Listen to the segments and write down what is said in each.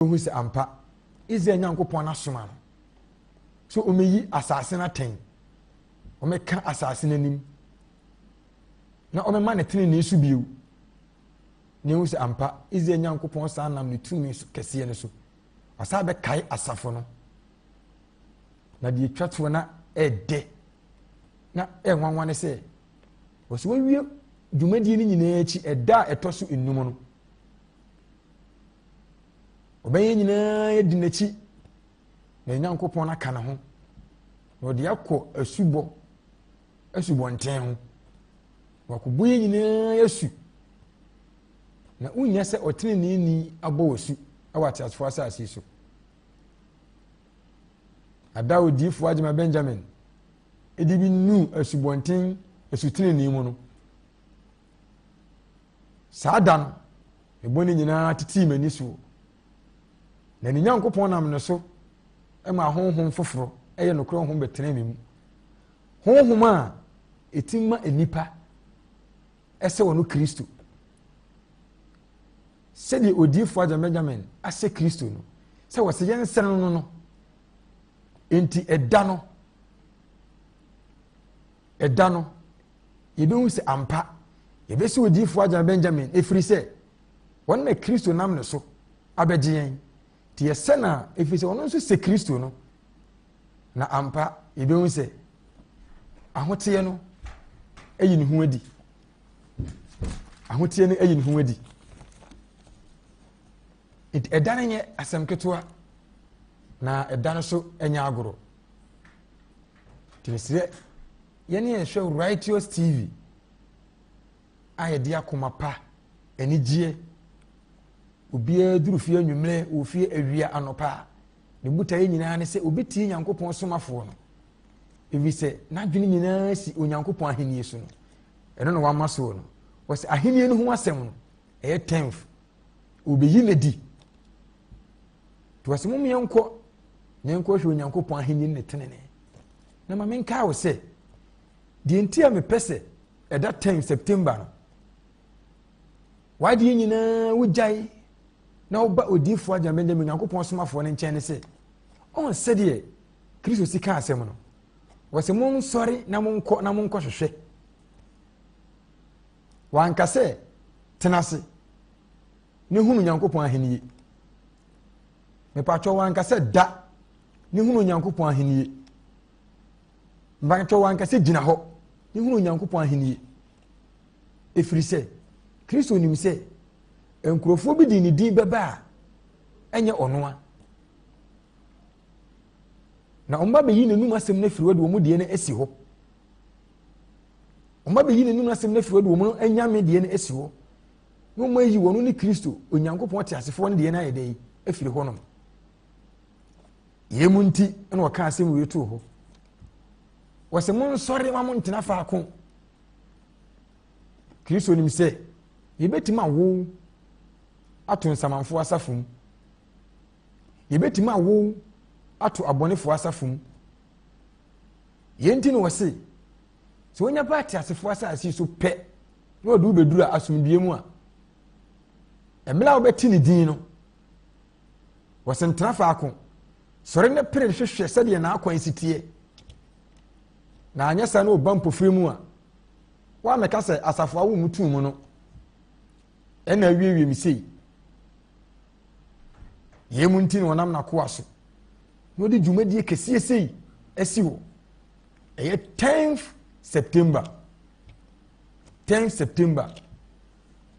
Ohu sɛ ampa, Israel Nyankopɔn no asoma no sɛ ɔmmɛyi asase no atɛn, ɔmmɛka asase no anim, na ɔmmɛma ne tenenee so bio. Na ehu sɛ ampa, Israel Nyankopɔn san nam ne tumi so kɛseɛ no so, ɔsan bɛkae asafo no. Na deɛ etwa toɔ na ɛɛdɛ na ɛnwanwa ne sɛ, wɔsɛ wɔawie dwumadie no nyinaa akyi ɛda a ɛtɔ so enum no, Ɔbɛyɛ nyinaa adi n'akyi na Nyankopɔn aka ne ho na ɔde akɔ asubɔ asubɔnten ho wakɔbɔ yɛn nyinaa asu na wonya sɛ ɔteneneeni abɔ wɔ su wɔ ateasefoɔ asase so. Ada odiyifoɔ Agyema Benjamin ɛde bi nuu asubɔnten asutenenee mu no, Saa da no, me bɔne nyinaa tetee m'ani soɔ, na ne Nyankopɔn nam ne so ma honhom foforɔ ɛyɛ nokorɛ honhom bɛtena me mu. Honhom a ɛtim ma nnipa ɛsɛ ɔno Kristo. Sɛdeɛ odiyifoɔ Agya Benjamin asɛ Kristo no, sɛ wɔsɛ yɛnsɛ no no no, enti ɛda no, ɛda no, yɛbɛhu sɛ ampa yɛbɛsi odiyifoɔ agya Benjamin ɛfiri sɛ wɔn na Kristo nam ne so abɛgye yɛn nti yɛsɛ na ɛfiri sɛ ɔno nso sɛ Kristo no na ampa yɛbɛhu sɛ ahoteɛ no ayi ne ho adi ahoteɛ no ayi ne ho adi nti ɛda no nyɛ asɛm ketewa na ɛda no so nyɛ agorɔ nti mesrɛ Yɛn a yɛhwɛ Righteous TV a yɛde akoma pa, anigyeɛ, obiara duru fie anwummerɛ, wɔ fie awia anɔpa a, ne botaeɛ nyinaa ne sɛ obetie Nyankopɔn somafoɔ no. Ɛfiri sɛ n'adwene nyinaa si Onyankopɔn ahennie so no, ɛno na wama soɔ no. Wɔsɛ ahennie no ho asɛm no, ɛyɛ tenth. Obeyi no adi. Nti wɔsɛ mom yɛnkɔ na yɛnkɔhwɛ Onyankopɔn ahennie no ne tenenee. Na ma menkaa wo sɛ, deɛ nti a mepɛ sɛ ɛda 10 September no, w'adeɛ nyinaa wogyae na woba odiyifoɔ agya Benjamin Onyankopɔn somafoɔ no nkyɛn ne sɛ, ɔn sɛdeɛ Kristo si ka asɛm no, wɔsɛ monsɔre na monkɔ na monkɔhwehwɛ. Wanka sɛ tena ase ne hunu Onyankopɔn ahennie. Mepatwɔ wanka sɛ da ne hunu Onyankopɔn ahennie. Mepatwɔ wanka sɛ gyina hɔ ne hunu Onyankopɔn ahennie. Ɛfiri sɛ Kristo nim sɛ nkurɔfoɔ bi de ne din bɛba a ɛnyɛ ɔnoa. Na wɔn ba bɛyi n'anum asɛm no afiri hɔ de wɔn deɛ no asi hɔ. Wɔn ba bɛyi n'anum asɛm no afiri hɔ de wɔn anyame deɛ no asi hɔ. Na wɔn ayi wɔn ne Kristo, Onyankopɔn teasefoɔ no deɛ no ayɛ dɛ afiri hɔnom. Yei mu nti na ɔka asɛm wei too hɔ. Wɔsɛ monsɔre ma montena faako. Kristo nim sɛ yɛbɛtumi awo ato nsamanfoɔ asafo mu. Yɛbɛtumi awo ato abɔnefoɔ asafo mu. Yei nti na wɔse sɛ wonya ba ateasefoɔ asase so pɛ na wɔde wo bɛduru asomdwoeɛ mu a, mmerɛ a wobɛte ne din no, Wɔse ntena faako. Sɔre na pere hwehwɛ sɛdeɛ n'akwan si teɛ. Na anyɛ saa na ɔba mpofiri mu a, woamɛka sɛ asafo awo mu tuu mu no, ɛna awiewie me sei. Yei mu nti na ɔnam n'akoa so na ɔde dwumadie kɛseɛ sei asi hɔ. Ɛyɛ 10th September. 10th September.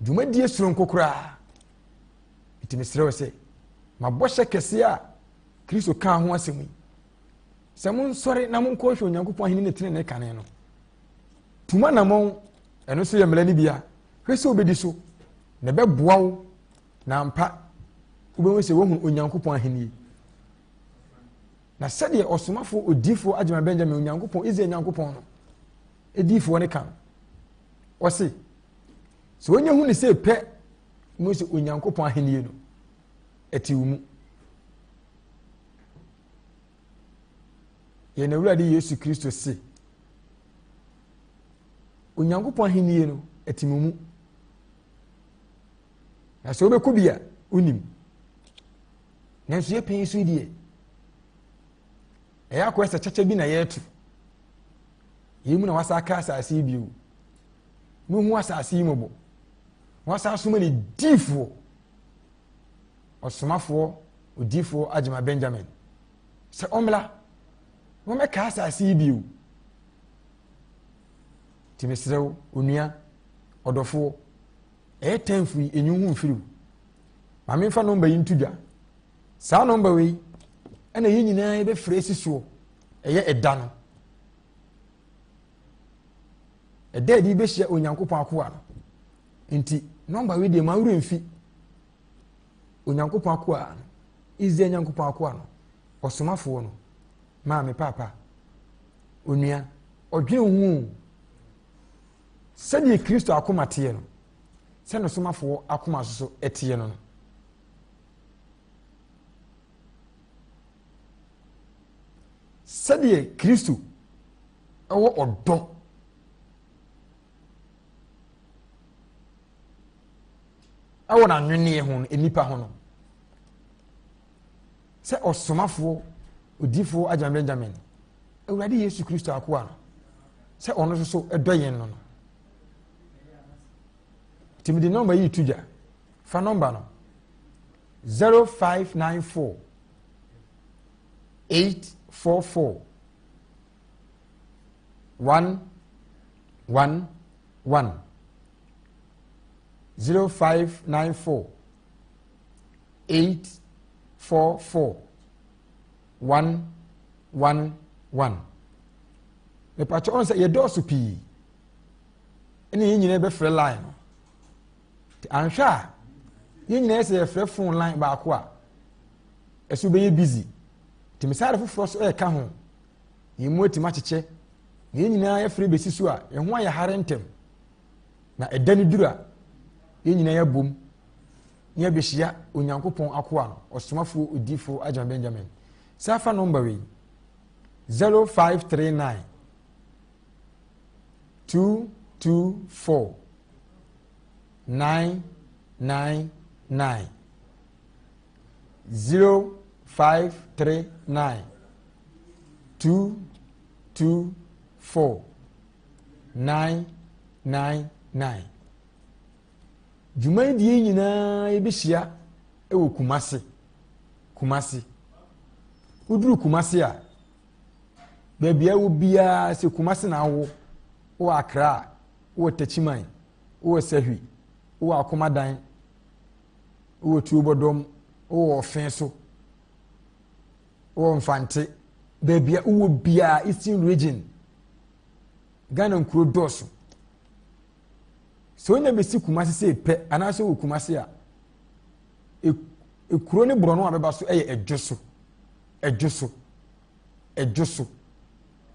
Dwumadie soronko koraa. Enti mesrɛ wo sɛ, ma bɔhyɛ kɛseɛ a Kristo kaa ho asɛm yi, sɛ monsɔre na monkɔhwɛ Onyankopɔn ahenni ne tenenee kane no. Tuma anammɔn, ɛno nso yɛ mmara no bia, hwɛ sɛ wobɛdi so, na ɛbɛboa wo na ampa wobɛhu sɛ woahunu Onyankopɔn ahenni. Na sɛdeɛ ɔsomafoɔ odiifoɔ Agyema Benjamin Onyankopɔn Israel Nyankopɔn no adiifoɔ no ka no, ɔse sɛ wonya hu ne sɛ pɛ mu sɛ Onyankopɔn ahenni no ɛte wo mu. Yɛn Awurade Yesu Kristo se, Onyankopɔn ahenni no ɛte mo mu. Na sɛ wobɛkɔ bi a, wonim. Nanso yɛ pɛn yi so yi deɛ, ɛyɛ akɔyɛ sɛ kyɛkyɛ bi na yɛreto. Yɛn mu na wasa aka asase yi bio. Na ohu asase yi mmɔbɔ. Na wasa asoma ne diifoɔ, ɔsomafoɔ, odiifoɔ Agyema Benjamin sɛ ɔmmra na ɔmmɛka asase yi bio. Nti mesrɛ wo, onua, ɔdɔfoɔ, ɛyɛ tɛnfo yi, enyi ho mfiri wo. Ma memfa nɔmba yi nto dwa. Saa nɔmba wei ɛna yɛn nyinaa yɛbɛfrɛ asi soɔ ɛyɛ ɛda no. Ɛda a yɛde bɛhyia Onyankopɔn akoa no. Nti nɔmba wei deɛ ma werɛ mfi Onyankopɔn akoa no, Israel Nyankopɔn akoa no, ɔsomafoɔ no, maame paapa, onua, ɔdwene ho sɛdeɛ Kristo akoma teɛ no, sɛ ne somafoɔ akoma nso so teɛ no no. Sɛdeɛ Kristo wɔ ɔdɔ ɛwɔ n'anwenneɛ ho no, nnipa ho no, sɛ ɔsomafoɔ odiifoɔ Agyan Benjamin, Awurade Yesu Kristo akoa no, sɛ ɔno nso so dɔ yɛn no no. Nti mede nɔmba yi to dwa. Fa nɔmba no 0594 844 111 0594 844 111 mepatwɛ ɔn sɛ yɛdɔɔso pii ɛne yɛn nyinaa bɛfrɛ line no nti anhwɛ a yɛn nyinaa sɛ yɛfrɛ phone line baako a ɛso bɛyɛ busy nti mesare foforɔ so ɛreka ho yɛn mu atumi akyekyɛ na yɛn nyinaa yɛfrɛ bɛsi so a yɛn ho ayɛ hare ntɛm na ɛda no duru a yɛn nyinaa yɛabom na yɛabɛhyia Onyankopɔn akoa no ɔsomafoɔ odiifoɔ Agyeman Benjamin saa fa nɔmba wei 0539 224 999 0539 224 999 Dwumadie nyinaa yɛbɛhyia wɔ Kumase. Kumase. Woduru Kumase a, baabi a wɔ biara sɛ Kumase na awo, wɔ Accra, wɔ Techiman, wɔ Sahwi, wɔ Akomadan, wɔ Tuobɔdɔm, wɔ Ɔfe so, wɔ Mfante, baabi a wowɔ biara Eastern Region, Ghana nkuro dɔɔso. Sɛ wonya bɛsi Kumase sei pɛ anaasɛ wɔ Kumase a, ekuro ne borɔno a bɛba so yɛ ɛdwo so, ɛdwo so, ɛdwo so,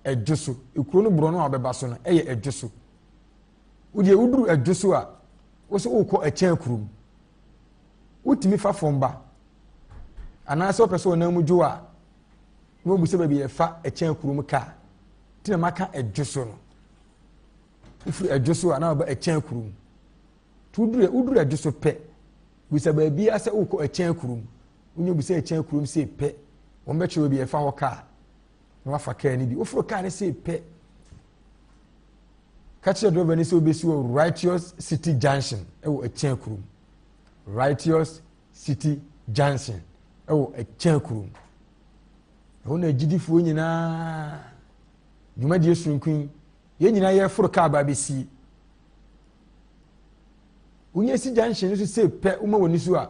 ɛdwo so. Ekuro ne borɔno a bɛba so no yɛ ɛdwo so. Wodeɛ woduru ɛdwo so a, wosɛ wokɔ ɛkyɛn kurom. Wotumi fa fam ba anaasɛ wopɛ sɛ ɔnan mu dwo a, na wɔbu sɛ baabi yɛfa ɛkyɛn kurom kaa. Nti na maka ɛdwo so no. Wofiri ɛdwo so a na wɔba ɛkyɛn kurom. Nti woduru woduru ɛdwo so pɛ, bisa baabiara sɛ wokɔ ɛkyɛn kurom. Wonya bisa ɛkyɛn kurom sei pɛ, wɔn bɛkyerɛ baabi yɛfa hɔ kaa na wafa kaa no bi. Woforo kaa no sei pɛ, ka kyerɛ driver no sɛ wobɛsi wɔ Righteous City Junction ɛwɔ ɛkyɛn kurom. Righteous City Junction ɛwɔ ɛkyɛn kurom. Ɛhɔ na agyidifoɔ nyinaa dwumadie soronko yi yɛn nyinaa yɛforo kaa ba bɛsie. Wonya si junction no so sei pɛ woma w'ani so a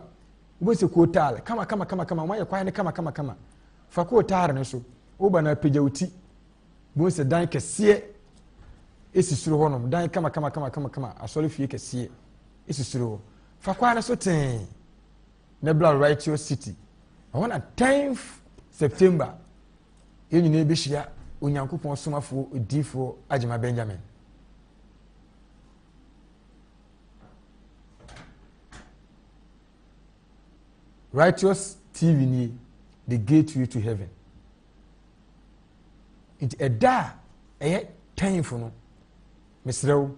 wobɛhu sɛ kootaal kama kama kama kama wɔayɛ kwan no kama kama kama fa kootaal no so woba no apagya wo ti bohu sɛ dan kɛseɛ esi soro hɔnom dan kama kama kama kama kama asɔre fie kɛseɛ esi soro hɔ fa kwan no so tee na bla Righteous City ɛhɔ na 10th September yɛn nyinaa bɛhyia Onyankopɔn somafoɔ odiifoɔ Agyema Benjamin. Righteous TV nie, the gateway to heaven. Nti ɛda a ɛyɛ tɛnfo no, mesrɛ wo,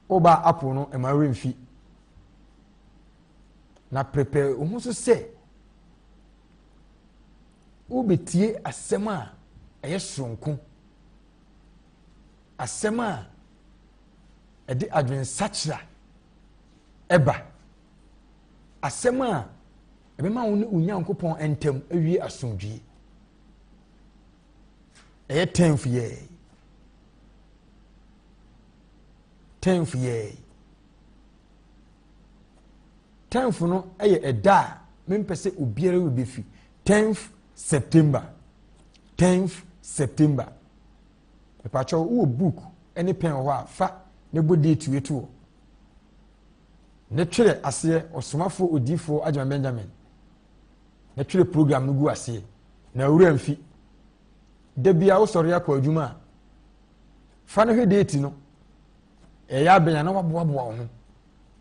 woba apple no ɛma werɛ mfi. Na prepare wo ho so sɛ. Wobɛtie asɛm a ɛyɛ soronko, asɛm a ɛde adwensakyera ɛba, asɛm a ɛbɛma wo ne Onyankopɔn ntam awie asomdwie. Ɛyɛ tenth yɛɛ. Tenth yɛɛ. Tenth no yɛ ɛda a mempɛ sɛ obiara werɛ bɛfi. Tenth September. Tenth September. Mepakyɛw wowɔ book ne pɛn wɔ hɔ a fa ne bɔ date wei to hɔ. Ne twerɛ aseɛ ɔsomafoɔ odiifoɔ Agyeman Benjamin. Ne twerɛ program no gu aseɛ. Na awura mfi. Da bia wosɔre akɔ adwuma a fa no hwɛ date no. Ɛyɛ abɛn a na waboaboa wo ho.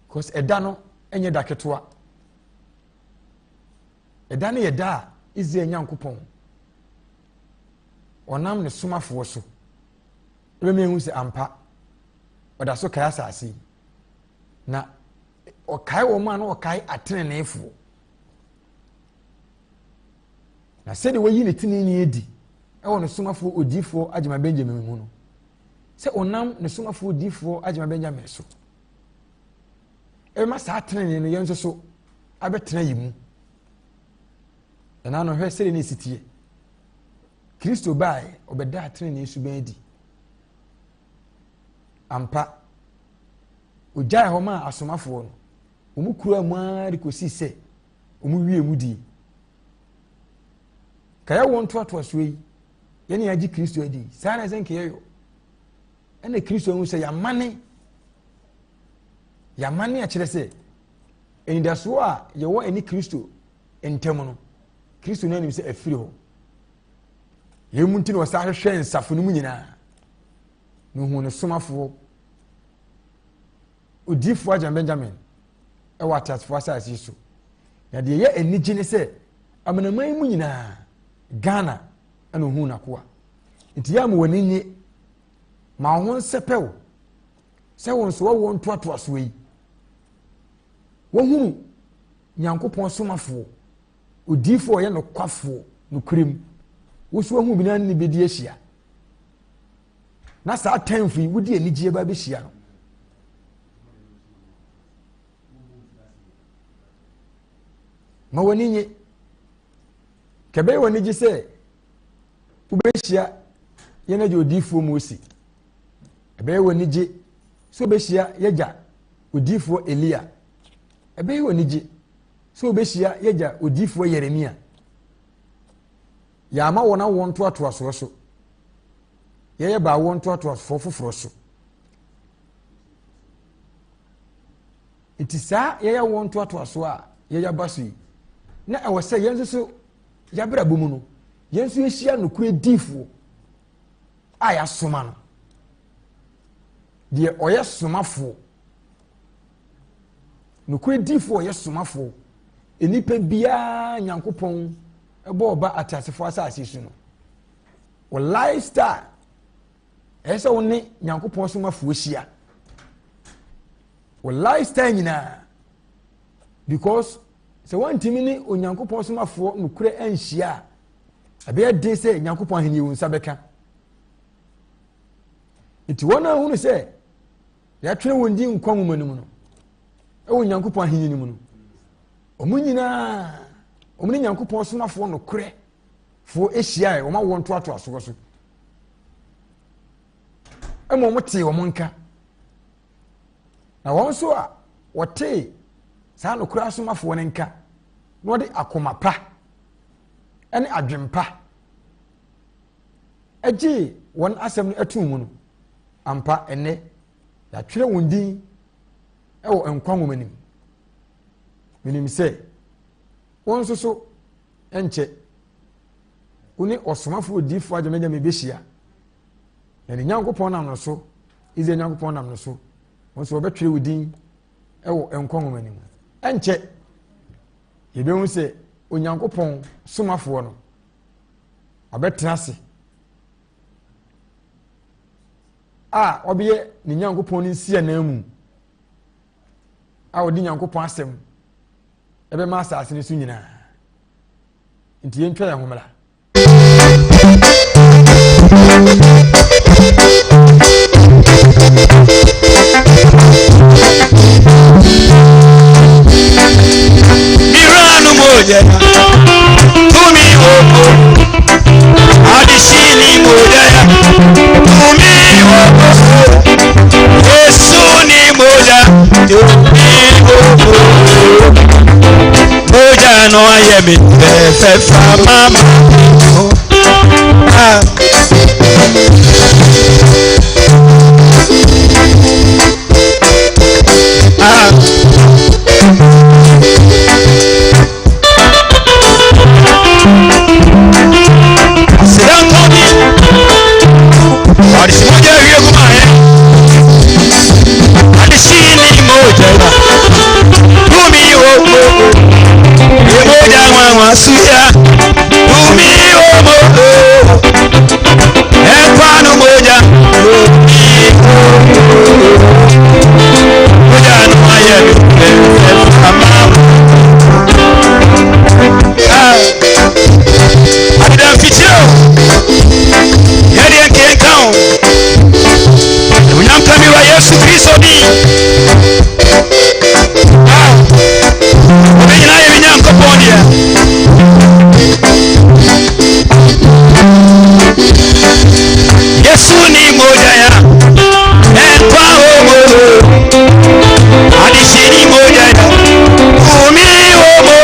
Because ɛda no nyɛ da ketewa. Ɛda no yɛ da a Israel Nyankopɔn ɔnam ne somafoɔ so ɛbɛma ehu sɛ ampa ɔda so kae asase yi na ɔkae wɔn a na ɔkae ateneneefoɔ na sɛdeɛ wayi ne tenenee adi ɛwɔ ne somafoɔ odiifoɔ Agyema Benjamin mu no sɛ ɔnam ne somafoɔ odiifoɔ Agyema Benjamin so ɛbɛma saa tenenee no yɛn nso so abɛtena yɛn mu. Ɛna no hwɛ sɛdeɛ ne ɛsi teɛ. Kristo baeɛ, ɔbɛdaa tenenee suban adi. Ampa, ogyae hɔ maa asomafoɔ no. Wɔn kura mu ara de kɔsi sɛ wɔn wie mu die. Kayɛ wɔn ntoatoasoɔ yi, yɛne agye Kristo adi. Saa na ɛsɛ nkɛyɛ yɔ. Ɛna Kristo ahu sɛ yɛamane yɛamane akyerɛ sɛ anidasoɔ a yɛwɔ ɛne Kristo ntam no, Kristo no anim sɛ afiri hɔ. Yɛn mu nti na ɔsan hwehwɛ nsafo no mu nyinaa na ohun ne somafoɔ odiifoɔ Agyan Benjamin ɛwɔ ateasefoɔ asase yi so. Na deɛ ɛyɛ anigye ne sɛ amanaman mu nyinaa Ghana ɛna ohun n'akoa. Nti yɛ ama wɔn ani nye ma wo ho nsɛpɛw sɛ wɔn nso wɔwɔ ntoatoasoɔ yi wɔhunu Nyankopɔn somafoɔ odiifoɔ ɔyɛ nokwafoɔ nokorɛ mu woso wahu bi na ne bɛdi ahyia na saa tanfo yi wodi anigyeɛ ba bɛhyia no ma w'ani nye kɛbɛyɛ w'ani gye sɛ wobɛhyia yɛn agya odiifoɔ Mose ɛbɛyɛ w'ani gye sɛ wobɛhyia yɛgya odiifoɔ Elia ɛbɛyɛ w'ani gye sɛ wobɛhyia yɛgya odiifoɔ Yeremia yɛama wɔn awoɔ ntoatoasoɔ so yɛyɛ baawoɔ ntoatoasoɔ foforɔ so nti saa yɛyɛ awoɔ ntoatoasoɔ a yɛyɛ aba so yi na ɛwɔ sɛ yɛn nso so yɛabrabɔ mu no yɛn nso yɛhyia nokorɛ diifoɔ a yɛasoma no deɛ ɔyɛ somafoɔ nokorɛ diifoɔ ɔyɛ somafoɔ nnipa biara nyankopɔn ɛbɔ ɔba ateasefoɔ asase so no wɔ lifestyle ɛyɛ sɛ wo ne nyankopɔn somafoɔ hyia wɔ lifestyle nyinaa because sɛ wɔntumi ne onyankopɔn somafoɔ nokorɛ anhyia a ɛbɛyɛ den sɛ nyankopɔn ahenni wo nsa bɛka nti wɔn a hunu sɛ yɛatwerɛ wɔn din nkwa nwoma no mu no ɛwɔ nyankopɔn ahenni no mu no wɔn nyinaa wɔn ne nyankopɔn somafoɔ nokorɛ foɔ ahyiae wɔn awoɔ ntoatoasoɔ so ɛma wɔn tee wɔn nka Na wɔn nso a wɔtee saa nokorɛ asomafoɔ no nka na wɔde akoma pa ne adwempa gyee wɔn asɛm no atuu mu no, ampa ɛnnɛ yɛatwerɛ wɔn din wɔ nkwa nwoma no mu. Menim sɛ wɔn nso so nkyɛ wo ne ɔsomafoɔ odiyifoɔ agyamɛgyamɛ bɛhyia na ne Nyankopɔn nam no so Israel Nyankopɔn nam no so, wɔn nso wɔbɛtwerɛ wo din wɔ nkwa nwoma no mu. Ɛnkyɛ yɛbɛhu sɛ Onyankopɔn somafoɔ no ɔbɛtena ase a ɔbɛyɛ ne Nyankopɔn no nsiananmu a ɔde Nyankopɔn asɛm ɛbɛma asase no so nyinaa. Nti yɛntwa yɛn ho mmra. Miranu moja tumi wopo adishini moja ya tumi wopo Yesu ni moja tumi wopo moja no ayɛ mi fɛfɛɛfɛ mama ah. Ah. Aseda nka wo din. Adesi mogya awie gu ma yɛ. Adesi ni mogya ya. Tumi wo mo. Ye mogya nwanwa suya. Tumi wo mo. Ẹ̀kọ́ nu mogya. Tumi wo mo. Mogya no ayɛ mi fɛfɛ ama. Ah. Adeda mfikyire o. Yɛdeɛ nkenka o. Onyam ka mi wura Yesu Kristo din. Ah. Obi nyinaa yɛ mi Nyankopɔn deɛ. Yesu ni mogya ya. Ɛnkwa o mo. Adehye ni mogya ya. Umi o mo.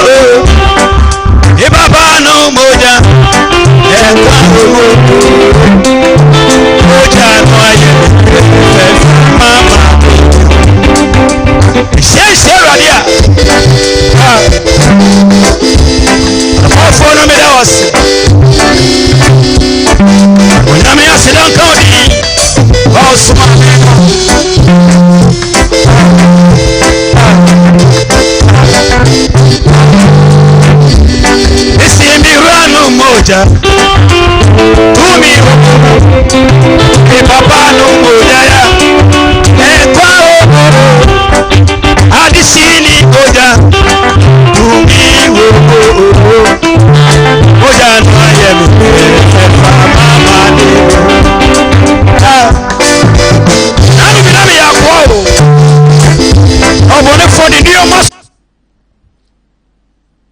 Ibaba no mogya. Ɛnkwa o mo. Mogya no ayɛ fɛfɛ mama. Hyɛnhyɛ Awurade a. Ah. Abɔfoɔ no meda wɔ ase. Onyame aseda nka wo din. Ɔsoma me no. Esi mi wura no mogya. Tumi wo. Mi papa no mogya ya. Ɛkwa o. Adisi ni mogya. Tumi wo. Mogya no ayɛ mi fɛfɛ mama de. Ah. Nanu bi na mi yɛ akoa o. Ɔbɔnefoɔ de nneɛma.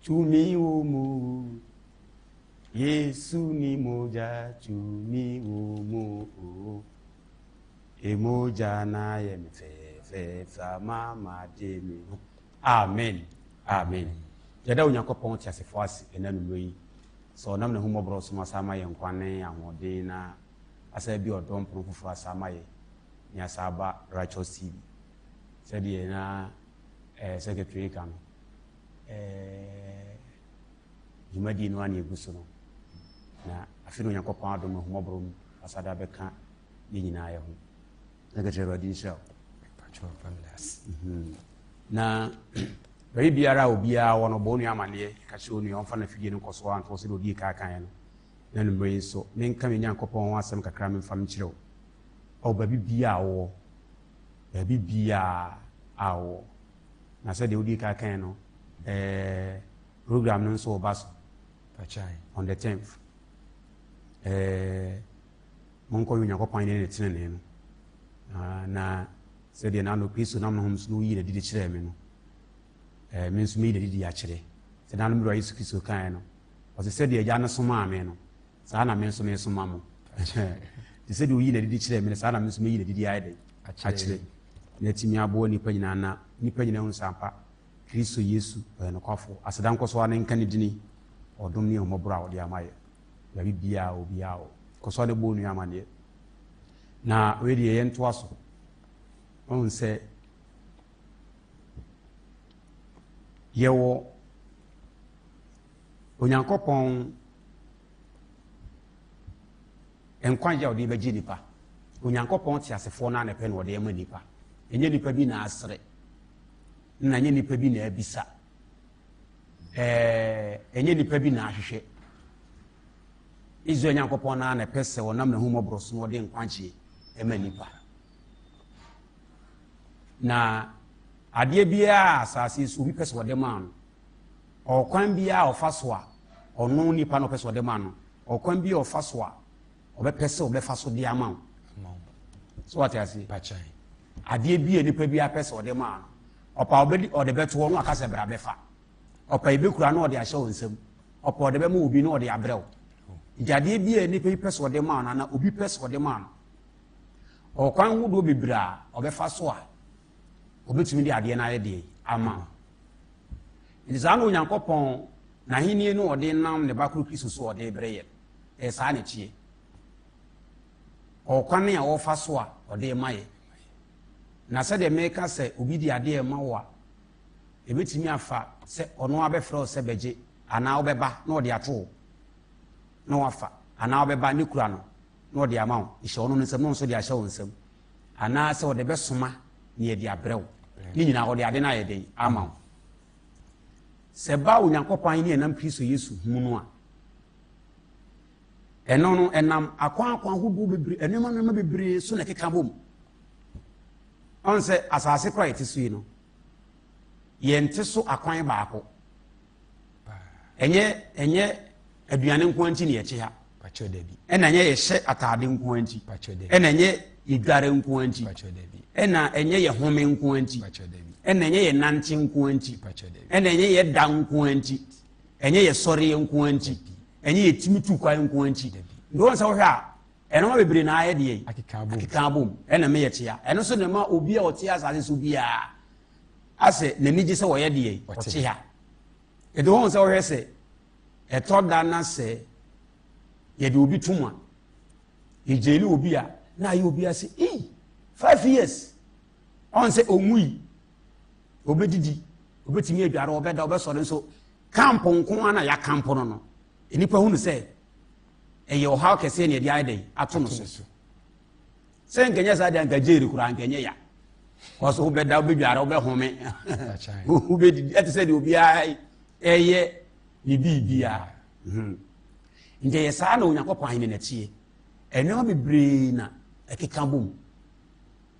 Tumi wo mu, Yesu ni moja, tumi wo mu o. Emoja na yɛ me fɛfɛɛfɛ mama de me ho. Amen. Amen. Yɛda Onyankopɔn teasefoɔ ase ɛna anwummerɛ yi sɛ ɔnam n'ahummɔborɔ so asa ama yɛn nkwa ne ahoɔden na asa bi ɔdɔ mpono foforɔ asa ama yɛ ne asa aba Righteous TV. Sɛdeɛ na secretary ka no, dwumadie no ana ɛgu so no, na afei na Onyankopɔn adom ahummɔborɔ mu asa de abɛka yɛn nyinaa yɛ ho. Secretary, Awurade nhyira wo. Na baabi biara a obiara wɔ no, bɔ onua amanneɛ, ka kyerɛ onua ɔmfa n'afidie no nkɔ so antoɔ sɛdeɛ odii kan kaeɛ no. Na anwummerɛ yi nso, menka me Nyankopɔn ho asɛm kakra memfa menkyerɛ wo. Ɔ baabi biara a wowɔ, baabi biara a wowɔ. Na sɛdeɛ wodii kan kaeɛ no, program no nso reba so on the 10th. Monkɔhwɛ Onyankopɔn ahenni ne ne tenenee no. Na sɛdeɛ n'ano Kristo nam ne honhom so na ɔyii n'adi de kyerɛɛ me no, me nso meyi n'adi de akyerɛ. Sɛ n'ano me Wura Yesu Kristo kaeɛ no, ɔse sɛdeɛ Agya no somaa me no, saa na me nso mesoma mo. Te sɛdeɛ ɔyii n'adi de kyerɛɛ me no, saa na me nso meyi n'adi de ayɛ dɛn? Akyerɛ. Na atumi aboa nnipa nyinaa na nnipa nyinaa hu sɛ ampa Kristo Yesu ɔyɛ nokwafoɔ. Aseda nkɔ so ara ne nka ne dini, ɔdom ne ahummɔborɔ a ɔde ama yɛ. Baabi biara obiara wɔ. Kɔ so ara ne bɔ onua amanneɛ. Na wei deɛ yɛntoa so. Ɔhu sɛ yɛwɔ Onyankopɔn nkwagye a ɔde bɛgye nipa. Onyankopɔn teasefoɔ no a na ɛpɛ na ɔde ama nipa. Ɛnyɛ nipa bi na asrɛ, na ɛnyɛ nipa bi na abisa, ɛnyɛ nipa bi na ahwehwɛ. Israel Nyankopɔn no a na ɛpɛ sɛ ɔnam n'ahummɔborɔ so na ɔde nkwagyeɛ ɛma nipa. Na adeɛ biara a asase so obi pɛ sɛ ɔde maa no, ɔkwan biara a ɔfa so a ɔno nipa no ɔpɛ sɛ ɔde ma no, ɔkwan bi a ɔfa so a ɔbɛpɛ sɛ ɔbɛfa so de ama wo. So wate aseɛ? Adeɛ bi a nipa bi apɛ sɛ ɔde ma no, ɔpa ɔbɛdi ɔde bɛto hɔ na waka sɛ bra bɛfa. Ɔpa ebɛkura na ɔde ahyɛ wo nsam. Ɔpa ɔde bɛma obi na ɔde abrɛ wo. Nti adeɛ bi a nipa bi pɛ sɛ ɔde ma no anaa obi pɛ sɛ ɔde ma no, ɔkwan hodoɔ bebree a ɔbɛfa so a ɔbɛtumi de adeɛ no ayɛ deɛ ama wo. Nti saa na Onyankopɔn n'ahennie no ɔde nam ne ba koro Kristo so ɔde brɛ yɛn. Ɛyɛ saa na ɛteɛ. Ɔkwan a ɔfa so a ɔde ma yɛ. Na sɛdeɛ meka sɛ obi de adeɛ ma wo a, ɛbɛtumi afa sɛ ɔno abɛfrɛ wo sɛ bɛgye anaa wobɛba na ɔde ato wo na wafa anaa wobɛba ne kura no na ɔde ama wo hyɛ ɔno no nsam na ɔnso de ahyɛ wo nsam anaasɛ ɔde bɛsoma na yɛde abrɛ wo. Ne nyinaa ɔde ade no ayɛ dɛn ama wo. Sɛ ba Onyankopɔn ahenni ɛnam Kristo Yesu hu no a, ɛno no ɛnam akwan akwan ahodoɔ bebree, nneɛma nneɛma bebree so na ɛkeka bom. Ɔn sɛ asase kora yɛte so yi no, yɛnte so akwan baako. Ɛnyɛ ɛnyɛ aduane nko nti na yɛte ha. Ɛna ɛnyɛ yɛhyɛ ataade nko nti. Ɛna ɛnyɛ yɛdware nko nti. Ɛna ɛnyɛ yɛhome nko nti. Ɛna ɛnyɛ yɛnante nko nti. Ɛna ɛnyɛ yɛda nko nti. Ɛnyɛ yɛsɔreɛ nko nti. Ɛnyɛ yɛtumi tu kwan nko nti. Nti wɔn sɛ wohwɛ a ɛnoma bebree na ayɛ deɛ akeka abom ɛna meyɛ tea. Ɛno nso na ɛma obi a ɔte asase so biara asɛ n'ani gye sɛ wɔyɛ deɛ ɔte ha. Ɛde wɔn sɛ wohwɛ sɛ ɛtɔ da na sɛ yɛde obi tom a yɛgyeli obi a na ayɛ obi ase ei 5 years ɔn sɛ ɔnwui, ɔbɛdidi, ɔbɛtumi adware, ɔbɛda, ɔbɛsɔre, nso kampo nko ara na yɛakampo no, nnipa hunu sɛ ɛyɛ ɔhaw kɛseɛ ne yɛde ayɛ dɛn ato no so. Sɛ nkɛnyɛ saa deɛ anka gyeri koraa nkɛnyɛ ya kɔso wobɛda, wobɛdware, wobɛhome, wobɛdidi, ɛte sɛ deɛ obiara ɛyɛ ne biribiara. Nti ɛyɛ saa na Onyankopɔn ahene n'akyiɛ ɛnneɛma bebree na ɛkeka bom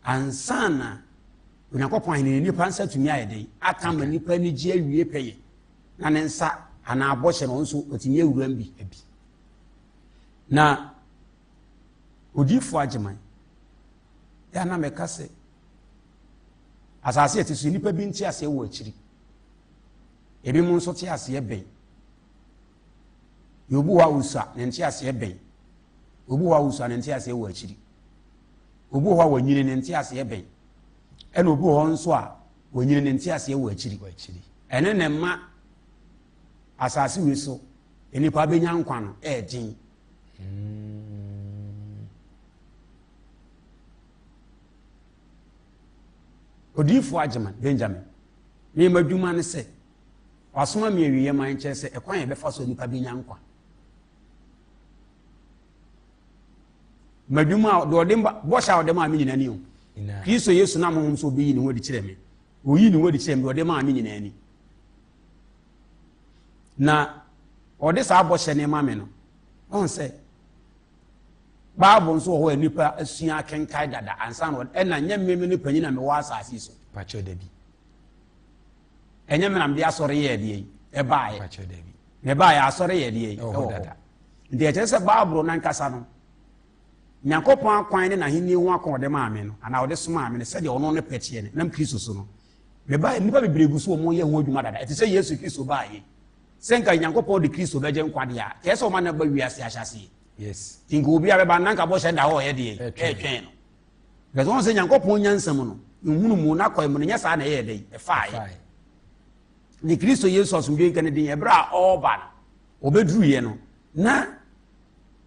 ansa na Onyankopɔn ahene ne nipa nsa tumi ayɛ den aka ma nipa ani gye awie pɛyɛ na ne nsa anaa abɔhyɛ no nso ɔtumi awuram bi. Na odiifoɔ Agyeman yɛ na mɛka sɛ asase ɛte so nipa bi nte aseɛ wɔ akyiri, ebi mu nso te aseɛ bɛn. Yɛ obi wɔ a osua ne nte aseɛ bɛn, obi wɔ a osua ne nte aseɛ wɔ akyiri, obi wɔ hɔ a wɔnyini ne nte aseɛ bɛn, ɛna obi wɔ hɔ nso a wɔnyini ne nte aseɛ wɔ akyiri. Ɛne ne mma asase wei so nipa bɛnya nkwa no ɛɛden. Odiyifoɔ Agyeman Benjamin, mema adwuma ne sɛ wasoma me awieɛ man kyerɛ sɛ ɛkwan a yɛbɛfa so nipa bɛnya nkwa. Madwuma a deɛ ɔde bɔhyɛ a ɔde maa me nyinaa ni o. Kristo Yesu nam honhom so obeyi ne ho adi kyerɛ me. Oyi ne ho adi kyerɛ me deɛ ɔde maa me nyinaa ni. Na ɔde saa bɔhyɛ ne ma me no, ɔn sɛ Bible nso wɔ hɔ a nipa asua akenkae dada ansa na ɛna nyɛ mmemme ne panyin na mewɔ asase so. Pakyɛ dabi. Ɛnyɛ me na mede asɔre yɛ deɛ yi ɛbaeɛ. Pakyɛ dabi. Na ɛbaeɛ asɔre yɛ deɛ yi ɛwɔ hɔ dada. Nti ɛkyerɛ sɛ Bible nankasa no Nyankopɔn akwan ne n'ahenni ho akɔn ɔde maa me no anaa ɔde somaa me no sɛdeɛ ɔno ne pɛ teɛ no nam Kristo so no mebaeɛ nnipa bebree gu so wɔn yɛ ho adwuma dada. Ɛte sɛ Yesu Kristo baeɛ sɛ nka Nyankopɔn de Kristo bɛgye nkwa deɛ a kɛɛ sɛ ɔma no ba wiase ahyɛaseɛ. Nti nka obi a bɛba nanka bɔhyɛ da hɔ ɔyɛ deɛ ɛtwɛn no. Bɛsɛ wɔn sɛ Nyankopɔn nyansa mu no nhunu mu n'akwan mu no nyɛ saa na ɛyɛ dɛ ɛfaeɛ. Ne Kristo Yesu asomdwe nka ne din ɛberɛ a ɔreba no ɔbɛduruiɛ no na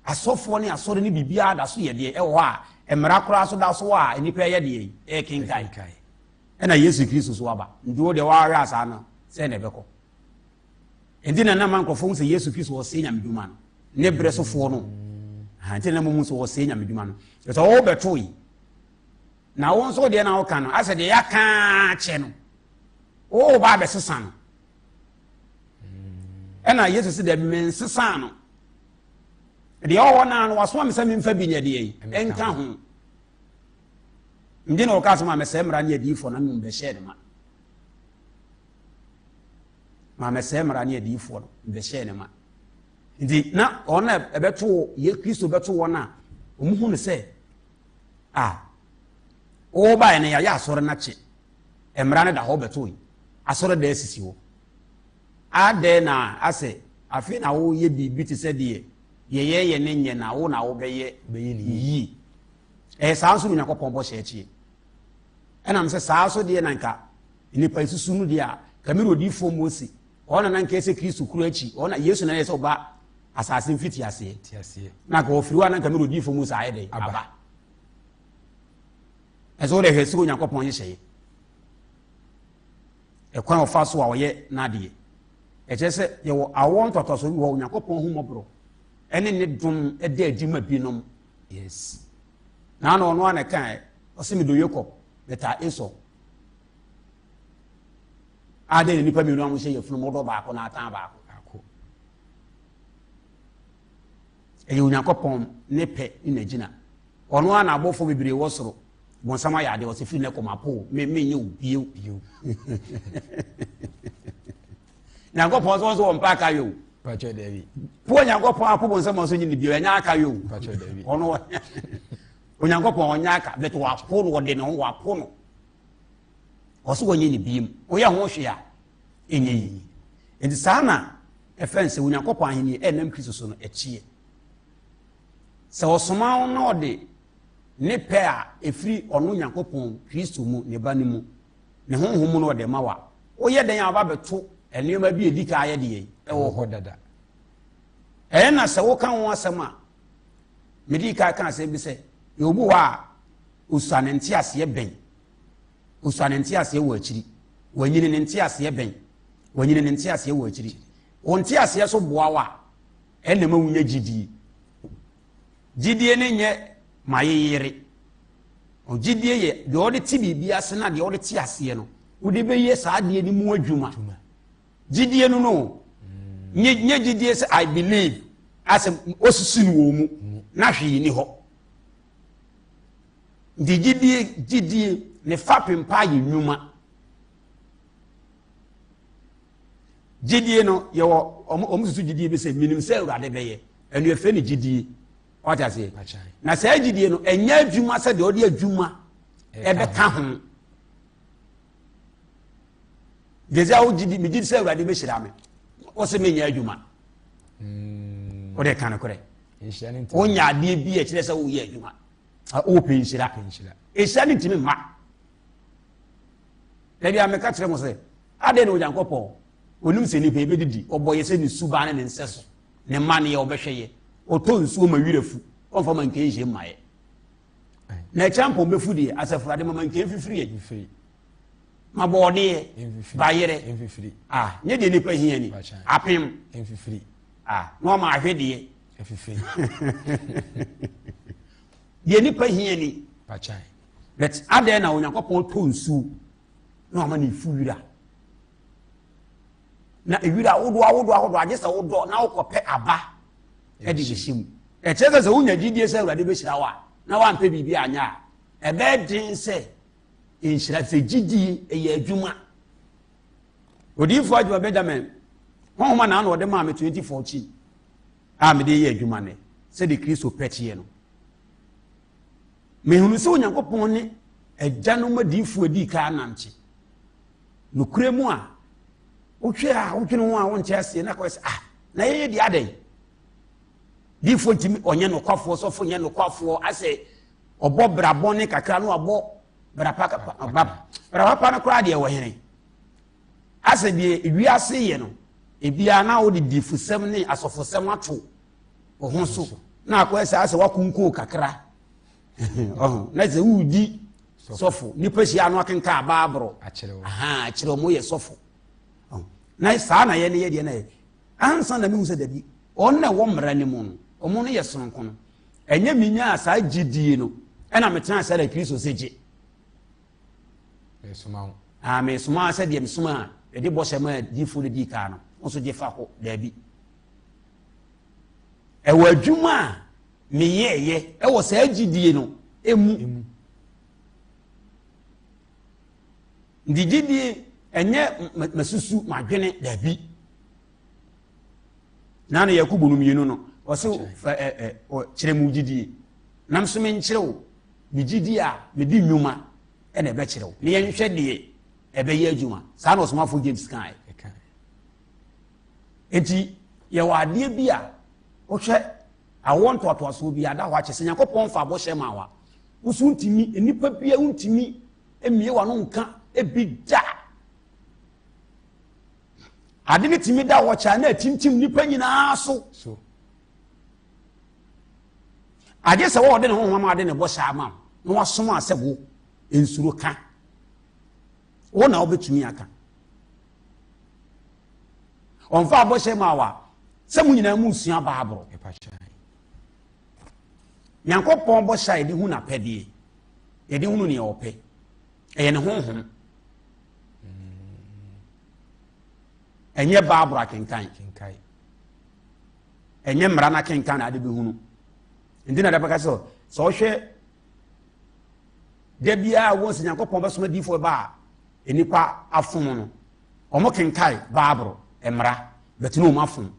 asɔfoɔ ne asɔre ne biribiara da so yɛ deɛ ɛwɔ hɔ a mmara koraa so da so a nnipa ɛyɛ deɛ ɛkenkan ɛna Yesu Kristo so aba. Nti wo deɛ wɔahwɛ asaa no sɛ na ɛbɛkɔ. Nti na nama nkurɔfoɔ hu sɛ Yesu Kristo ɔsɛe nyamedwuma no ne berɛ sofoɔ no. Nti na mo hu sɛ ɔsɛe nyamedwuma no sɛ ɔwɔ yi na wo nso deɛ na woka no asɛ deɛ yɛaka kyɛ no wo ba abɛsesa no. Ɛna Yesu sɛ dɛ mensesa no deɛ ɔwɔ naa no wasoma me sɛ memfa bi nyɛ deɛ yi ɛnka ho. Nti na ɔka sɛ ma mɛsɛe mmara ne adiyifoɔ na mmom bɛhyɛɛ ne ma ma mɛsɛe mmara ne adiyifoɔ no bɛhyɛɛ ne ma. Nti na wɔn a ɛbɛto yɛ Kristo bɛto wɔn a wɔn hu no sɛ a wɔbaeɛ no yɛayɛ asɔre no akye mmara no da hɔ bɛto yi asɔre da asisi hɔ adɛn na asɛ afei na woyɛ biribi te sɛ deɛ deɛ yɛyɛ ne nyɛ na wo na wobɛyɛ yie. Ɛyɛ saa nso na Onyankopɔn bɔhyɛ akyiɛ. Ɛnam sɛ saa nso deɛ na nka nnipa esusu no deɛ a kamiri odiifoɔ Mose ɔno na nka ɛsɛ Kristo kuro akyi ɔno na Yesu na ɛsɛ ɔba asase mfiti aseɛ na nka ɔfiri hɔ a na nka miri odiifoɔ Mose ayɛ dɛ aba. Ɛsɛ wode hwɛ sɛ Onyankopɔn nhyehyɛeɛ ɛkwan ɔfa so a ɔyɛ n'adeɛ ɛkyerɛ sɛ yɛwɔ awoɔ ntoatoasoɔ bi wɔ Onyankopɔn ho mmɔborɔ ɛne ne dom ɛda adi ma binom. Yes. Na na ɔno a na ɛka ɛ ɔsɛ medɔ Yakob metaa Esau. Adɛn na nipa mmienu a wɔhyɛ yafunu mu ɔdɔ baako na atan baako. Ɛyɛ Onyankopɔn ne pɛ ne n'agyina. Ɔno a na abɔfoɔ bebree wɔ soro. Bonsam ayɛ adeɛ ɔsɛ firi ne kɔma po me menyɛ wo bio. Nyankopɔn sɛ wɔn sɛ wɔn mpa aka yɛ o. Pakyɛ dɛbi. Po Nyankopɔn apo bonsam ɔsɛ nyi ne bio ɛnyɛ aka yɛ o. Pakyɛ dɛbi. Ɔno Onyankopɔn ɔnyɛ aka bɛtɛ wapo no ɔde ne ho wapo no. Ɔsɛ wɔnyɛ ne biem. Woyɛ ho hwee a ɛnyɛ yie. Nti saa na ɛfɛn sɛ Onyankopɔn ahenni ɛnam Kristo so no ɛkyeɛ. Sɛ ɔsoma wo na ɔde ne pɛ a ɛfiri ɔno Nyankopɔn Kristo mu ne ba no mu ne honhom mu no ɔde ma wa woyɛ dɛn a woba bɛto nneɛma bi a ɛdi ka ayɛ deɛ ɛwɔ hɔ dada. Ɛyɛ na sɛ woka ho asɛm a mede ka ka asɛm bi sɛ yɛwɔ bi hɔ a osua ne nteaseɛ bɛn osua ne nteaseɛ wɔ akyiri wanyini ne nteaseɛ bɛn wanyini ne nteaseɛ wɔ akyiri wɔn nteaseɛ so boa wo a ɛna ma wonya gyidie. Gyidie no nyɛ mayeyere. Gyidie yɛ deɛ ɔde te biribi ase na deɛ ɔde te aseɛ no wode bɛyɛ saa adeɛ no mu adwuma. Gyidie no no nyɛ nyɛ gyidie sɛ I believe asɛ osisi no wɔ mu na hwee ni hɔ. Nti gyidie gyidie ne fapem paa yɛ nnwuma. Gyidie no yɛwɔ ɔmo ɔmo susu gyidie bi sɛ minim sɛ Awurade bɛyɛ ɛno yɛfrɛ no gyidie wate aseɛ na saa gyidie no ɛnyɛ adwuma sɛ deɛ ɔde adwuma ɛbɛka ho gyedzi a wogyidi megye di sɛ Awurade bɛhyira me wɔsɛ menyɛ adwuma mm. wode ka nokorɛ wonya adeɛ bi a ɛkyerɛ sɛ woyɛ adwuma wopɛ nhyira nhyira no ntumi mma. Da bi a meka kyerɛ mo sɛ, adɛn na Onyankopɔn, onim sɛ nnipa yɛbɛdidi, ɔbɔ yɛ sɛ ne suban ne ne nsɛso, ne mma ne yɛ ɔbɛhwɛ yɛ, ɔtɔ nsuo ma werɛ fu, ɔmfa ma nkɛn nhyɛ mma yɛ. Na ɛkyɛ mpɔn bɛfu deɛ, asafo ade ma ma nkɛn fifiri yɛ. Ma bɔɔdeɛ, bayerɛ, ah, nyɛ deɛ nipa hia ni, apem, ah, na ɔma ahwedeɛ. Deɛ nipa hia ni. But adɛn na Onyankopɔn tɔ nsuo na wama no efu wira? Na ewira ahodoɔ ahodoɔ ahodoɔ agye sɛ wodɔ na wokɔpɛ aba ɛde bɛhyɛ mu. Ɛkyerɛ sɛ sɛ wonya gyidie sɛ Awurade bɛhyira wo a na woampɛ biribi anyɛ a ɛbɛyɛ den sɛ nhyira sɛ gyidie ɛyɛ adwuma. Odiyifoɔ adwuma Benjamin honhom a na ano ɔde maa me 2014 a mede yɛ adwuma nnɛ sɛdeɛ Kristo pɛ teɛ no. Mehunu sɛ Onyankopɔn ne agyanom adiyifoɔ dii kan anante. Nokorɛ mu a, wohwɛ a wodwene ho a wonte aseɛ na kɔyɛ sɛ ah na yɛyɛ deɛ adɛn? Diyifoɔ ntumi ɔnyɛ nokwafoɔ, sɔfo nyɛ nokwafoɔ, asɛ ɔbɔ bra bɔne kakra na wabɔ bra pa bra papa no koraa deɛ wɔ hene. Asɛ deɛ wiase yɛ no, ebiara na wode diyifosɛm ne asɔfosɛm ato wo ho so na akɔyɛ saa sɛ wakonko kakra ɔho na sɛ wodi sɔfo nipa hyia ano akenka abaaboro akyerɛ ɔmo yɛ sɔfo na saa na yɛ ne yɛ deɛ na yɛ ansa na mehu sɛ dabi ɔno na ɛwɔ mmara no mu no ɔmo no yɛ sononko no ɛnyɛ menyaa saa gyidie no ɛna metena sɛ na Kristo sɛ gye mesoma sɛ deɛ mesoma a ɛde bɔhyɛ ma diifoɔ no dii kaa no nso gye fa hɔ daabi. Ɛwɔ adwuma a meyɛɛyɛ ɛwɔ saa gyidie no emu. Nti gyidie ɛnyɛ masusu madwene daabi. Na ne Yakubu no mmienu no, ɔse ɛ ɛ kyerɛ mu gyidie. Nam so menkyerɛ wo me gyidie a mede nnwuma ɛna ɛbɛkyerɛ wo. Ne yɛnhwɛ deɛ ɛbɛyɛ adwuma. Saa na ɔsomafo James kae. Enti yɛwɔ adeɛ bi a wohwɛ awoɔ ntoatoasoɔ bi ada hɔ akyɛ sɛ Nyankopɔn fa bɔhyɛ ma wa. Woso ntumi, nnipa bia wontumi mmie w'ano nka ebi da. Ade no tumi da hɔ kyɛ a na atintim nnipa nyinaa so. Agye sɛ wɔde ne honhom ade ne bɔhyɛ ama wo na wasoma sɛ wo nsuro ka. Wo na wobɛtumi aka. Ɔmfa abɔhyɛ ma wa sɛ mo nyinaa mu sua Baaboro. Nyankopɔn bɔhyɛ a yɛde hu n'apɛdeɛ, yɛde hunu nea ɔpɛ, ɛyɛ ne honhom. Ɛnyɛ Baaboro akenkan. Ɛnyɛ mmara no akenkan na ade bɛhunu. Nti na dɛbɛka sɛ sɛ ɔhwɛ da biara wɔn sɛ Nyankopɔn bɛsoma diifoɔ ba a nnipa afom no, wɔn kenkae Baaboro mmara bɛte ne wɔn afom.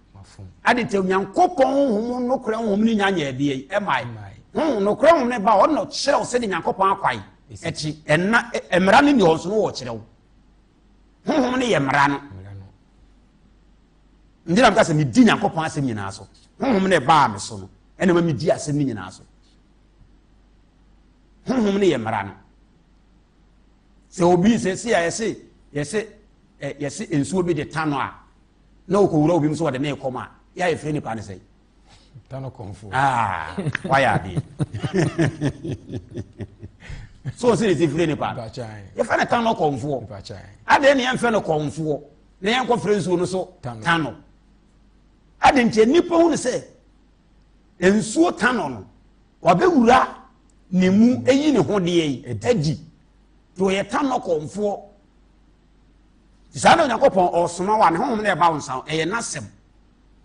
Ade nti Nyankopɔn honhom nokorɛ honhom no nya nyɛ ɛdeɛ yi ɛmae. Honhom nokorɛ honhom no ba ɔno na ɔkyerɛw sɛdeɛ Nyankopɔn akwae ɛkyi ɛna mmara no ni hɔ nso no wɔkyerɛw. Honhom no yɛ mmara no. Nti na meka sɛ medi Nyankopɔn asɛm nyinaa so. Honhom no ɛbaa me so no ɛna ma medi asɛm no nyinaa so. Honhom no yɛ mmara no. Sɛ obi sɛ si a yɛse yɛse yɛse nsuo bi de ta no a na okowura obi mu sɛ wɔde ne kɔm a yɛ a yɛfrɛ nipa no sɛ ta no kɔmfo. Ah, wayɛ adeɛ. So ɔsɛ ne si frɛ nipa no yɛfrɛ no ta no kɔmfoɔ. Adeɛ ne yɛmfrɛ no kɔmfoɔ na yɛnkɔfrɛ nsuo no so ta no. Ade nti nnipa hu no sɛ nsuo ta no no wabɛwura ne mu eyi ne ho deɛ yi adi nti ɔyɛ ta no kɔmfoɔ. Saa na Onyankopɔn ɔsoma wa ne honhom na ɛba wo nsa ɛyɛ n'asɛm.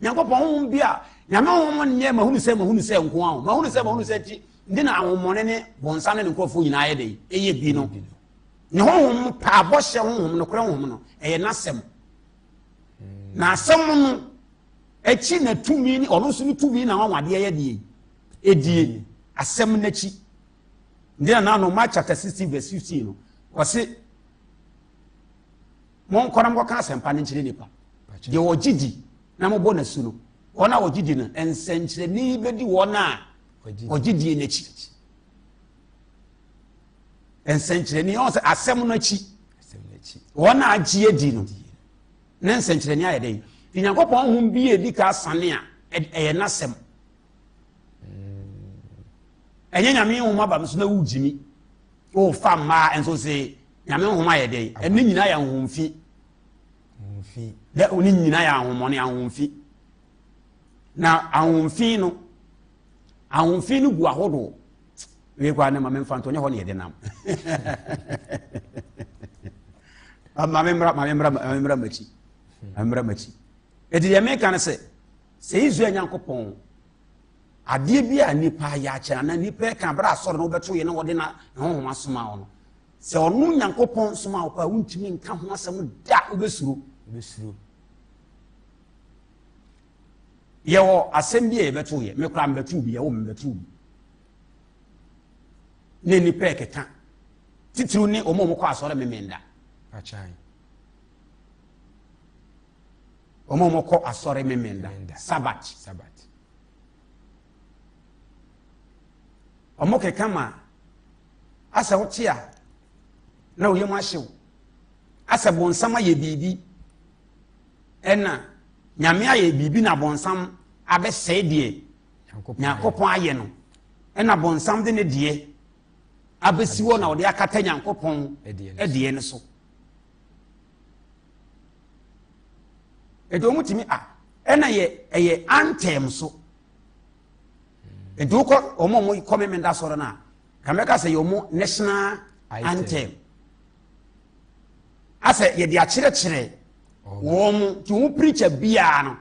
Nyankopɔn honhom bi a Nyame honhom nyɛ mahunu sɛ mahunu sɛ nko ara o mahunu sɛ mahunu sɛ nti nti na ahommɔne ne bɔnsam ne ne nkurɔfoɔ nyinaa yɛ dɛ ɛyɛ bi no. Ne honhom pɛ abɔhyɛ honhom nokorɛ honhom no ɛyɛ n'asɛm. Na asɛm no akyi na tumi ne ɔno nso ne tumi na wanwadeɛ yɛ deɛ ɛdie asɛm n'akyi. Nti na nano Mark chapter 16 verse 15 no ɔse monkɔ na monkɔka asɛmpa no nkyerɛ nipa deɛ ɔgye di na mobɔ n'asu no wɔn a wɔgye di no nsɛnkyerɛnne yi bɛdi wɔn a wɔgye die n'akyi nsɛnkyerɛnne ɔn sɛ asɛm no akyi wɔn a agye adi no ne nsɛnkyerɛnne ayɛ dɛn nti Nyankopɔn honhom bi a ɛdi ka asane a ɛyɛ n'asɛm ɛnyɛ Nyame honhom aba so na wogyimi wofa mmaa nso se Nyame honhom ayɛ dɛn ɛne nyinaa yɛ honhomfi dɛ ne nyinaa yɛ ahommɔne ahomfi na ahomfi no ahomfi no gu ahodoɔ wei koraa ne ma memfa nto nyɛ hɔ ne yɛde nam ma memmra ma memmra ma memmra m'akyi ma memmra m'akyi ɛti deɛ meka no sɛ sɛ Israel Nyankopɔn adeɛ bi a nipa ayɛ akyɛ anaa nipa ɛka berɛ asɔre no wobɛto yɛ na wɔde na honhom asoma wo no sɛ ɔno Nyankopɔn soma wo paa wontumi nka ho asɛm da wobɛsuro wobɛsuro yɛwɔ asɛm bi a yɛbɛto yɛ me koraa mebɛto bi yɛwɔ mebɛto bi ne nipa ɛkeka titiriw ne wɔn a wɔkɔ asɔre memenda wɔn a wɔkɔ asɔre memenda sabat sabat wɔn keka ma asɛ wote a na oyam ahyew asɛ bɔnsam ayɛ biribi ɛna Nyame ayɛ biribi na bɔnsam abɛsɛe deɛ Nyankopɔn ayɛ no ɛna bɔnsam de ne deɛ abɛsi hɔ na ɔde akata Nyankopɔn ɛdeɛ no so ɛti wɔn tumi a ɛna yɛ ɛyɛ antɛm so nti wokɔ wɔn a wɔkɔ Memenda sɔrɔ no a kàmɛka sɛ yɛ wɔn national anthem asɛ yɛde akyerɛkyerɛ wɔn mo nti wɔn preacher biara no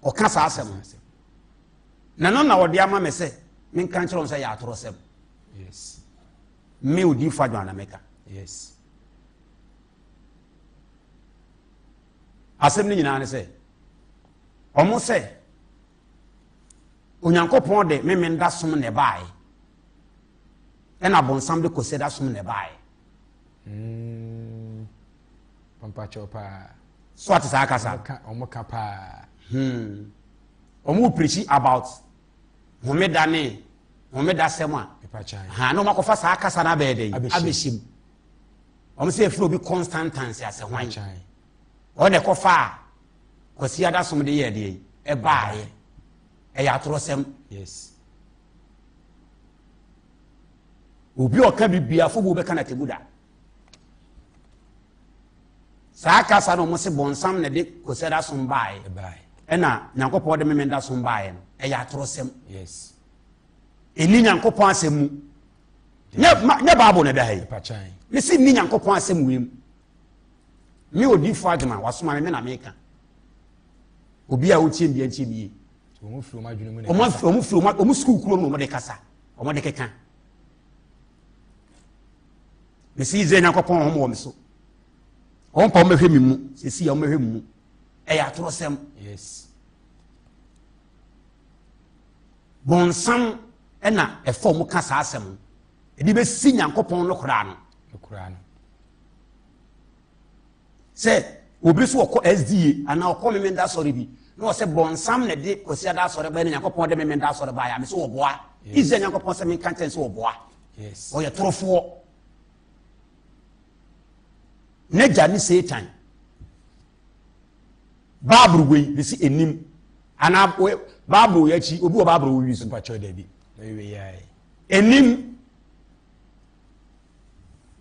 ɔka saa asɛm no na no na ɔde ama me sɛ menka nkyerɛ wɔn sɛ yɛ atorɔsɛm yes me odiifo adwene na meka yes asɛm no nyinaa ne sɛ wɔn sɛ. Onyankopɔn de Memenda som na ɛbaeɛ, ɛna bonsam de Kwasiada som na ɛbaeɛ. Mpakyɛw paa. So ate saa kasa? Ɔmo ka paa. Ɔmo pirikyi about homeda ne homeda sɛm a. Ha na ɔmo akɔfa saa kasa no abɛyɛ dɛ abɛhyɛ mu. Ɔmo sɛ efiri obi Constantine asɛ hwan. Ɔno na ɛkɔfa a Kwasiada som de yɛ deɛ ɛbaeɛ. Ɛyɛ atorɔsɛm. Yes. Obi a ɔka biribi afɔbuo bɛka no atemmu da. Saa kasa no wɔn se bɔnsam na de Kwasiada som baeɛ. Ɛna Nyankopɔn de Memenda som baeɛ no ɛyɛ atorɔsɛm. Yes. Ɛni Nyankopɔn asɛm mu. Nyɛ Bible na ɛda ha yi. Mesi nni Nyankopɔn asɛm wei mu. Me odiifo adwuma wasoma me me na meka. Obi a wotie mbia ntie bie. Wɔn firi wɔn adwene mu na ɛkasa. Wɔn firi wɔn wɔn sukuu kuro mu na wɔn de kasa. Wɔn de keka. Mesi Israel Nyankopɔn wɔn wɔ me so. Wɔn pa wɔn bɛhwɛ mi mu. Sisi yɛ wɔn bɛhwɛ mi mu. Ɛyɛ atorɔsɛm. Yes. Bɔnsam ɛna ɛfɔ wɔn ka saa asɛm. Ɛde bɛsi Nyankopɔn no koraa no. Koraa no. Sɛ obi so ɔkɔ SDA anaa ɔkɔ Memenda asɔre bi na ɔsɛ bɔnsam na ɛde Kwasiada asɔre bae na Nyankopɔn de Memenda asɔre baeɛ a, mese wɔboa. Israel Nyankopɔn sɛ menka nkyɛn sɛ wɔboa. Ɔyɛ torofoɔ. N'agya ne Satan. Baabolo wei mese enim anaa baabolo yɛ akyi obi wɔ baabolo wɔ wi so. Enim.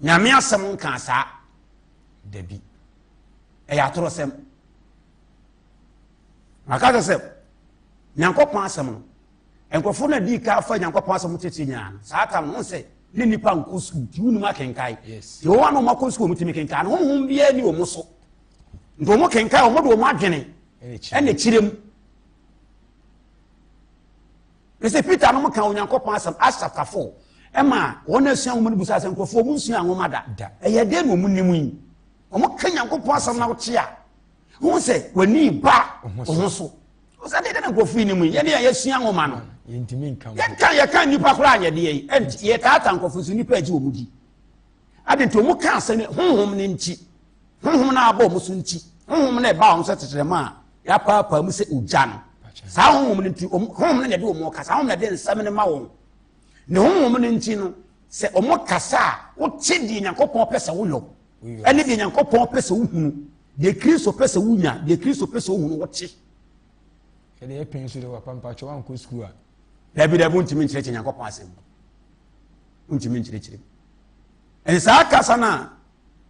Nyame asɛm nkaa saa. Dabi. Ɛyɛ atorɔsɛm. Maka sɛ sɛ Nyankopɔn asɛm no, nkurɔfoɔ no adi ka fa Nyankopɔn asɛm tete nyinaa no, saa tam no, sɛ ne nnipa nkɔ sukuu, nti wonim akenkan. Nti wɔn a na wɔakɔ sukuu wɔn tumi kenkan no, honhom biara ni wɔn so. Nti wɔn kenkan, wɔn de wɔn adwene ɛna kyerɛ mu. Ɛsɛ Peter nom ka Onyankopɔn asɛm, Acts chapter 4, ɛma wɔn asua nwoma no busa sɛ nkurɔfoɔ wɔn nsua nwoma da. Ɛyɛ dɛn na wɔn nim yi? Wɔn ka Nyankopɔn asɛm na wote a, wɔn sɛ w'ani ba wɔn so. Wɔn sɛ dɛn na nkurɔfoɔ yi nim yi? Yɛne a yɛsua nwoma no. Yɛka yɛka nnipa koraa nyɛ deɛ yi. Yɛtaataa nkurɔfoɔ so nnipa agye wɔn di. Ade nti wɔn ka asɛm honhom no nti. Honhom no abɔ wɔn so nti. Honhom no ɛba wɔn sɛ tɛkyerɛma a yɛapaapaa mu sɛ ogya no. Saa honhom no nti, honhom no na ɛde wɔn kasa, honhom na ɛde nsɛm no ma wɔn. Ne honhom no nti no, sɛ wɔn kasa a, wote deɛ Nyankopɔn pɛ sɛ woyɔ, ɛne deɛ Nyankopɔn pɛ sɛ wohunu, deɛ Kristo pɛ sɛ wonya, deɛ Kristo pɛ sɛ wohunu, wote. Ɛdeɛ ɛpɛn so de wapa mpakyɛ wankɔ sukuu a. Dabi dabi, wontumi nkyerɛkyerɛ Nyankopɔn asɛm mu. Wontumi nkyerɛkyerɛ mu. Ɛne saa kasa no a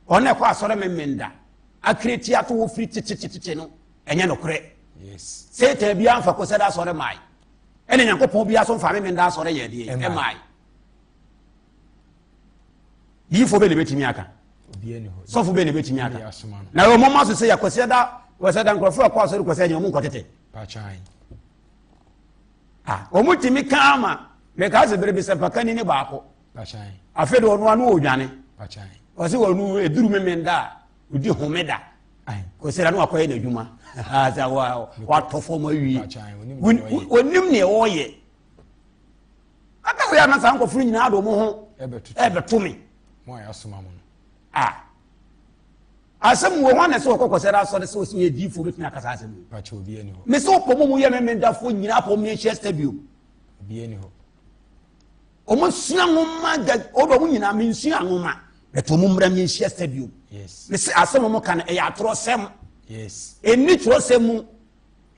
wɔn a ɛkɔ asɔre memenda akireti ato wɔ firi tetetete no ɛnyɛ nokorɛ. Satan biara nfa kɔsɛ da asɔre mae ɛne Nyankopɔn biara so nfa memenda asɔre yɛ deɛ ɛmae. Diyifoɔ bɛ na ebɛtumi aka, sɔfo bɛ na ebɛtumi aka. Na wɔn mma so sɛ yɛ kɔsɛ da kɔsɛ da nkurɔfoɔ ɛkɔ asɔre kɔsɛ nyɛ wɔn nkɔ tete. Ah, wɔn tumi ka ama mɛka sɛ bere bi sɛ mpakani ne baako. Afei de ɔno ano ɔdwane. Ɔsɛ ɔno eduru memenda a odi homeda. Kɔsɛ na wakɔyɛ n'adwuma. Sɛ watɔ fam awie. Onim nea ɔreyɛ. Aka sɛ ana saa nkɔfo nyinaa de wɔn ho ɛbɛto me. Ah. Asɛm wɔ hɔ na sɛ wɔkɔ kɔsɛ asɔre sɛ ɔsɛ ɔyɛ diifoɔ bɛtumi akasa asɛm yi. Mesɛ wopɔ mu mu yɛ memendafoɔ nyinaa pɔ mu yɛnhyia stadium. Wɔn sua nwoma da ɔdɔ wɔn nyinaa mi nsua nwoma bɛtɛ wɔn mmra mi nhyia stadium. Mesi asɛm wɔn ka no ɛyɛ atorɔ sɛm. Ɛni twerɛ sɛm mu.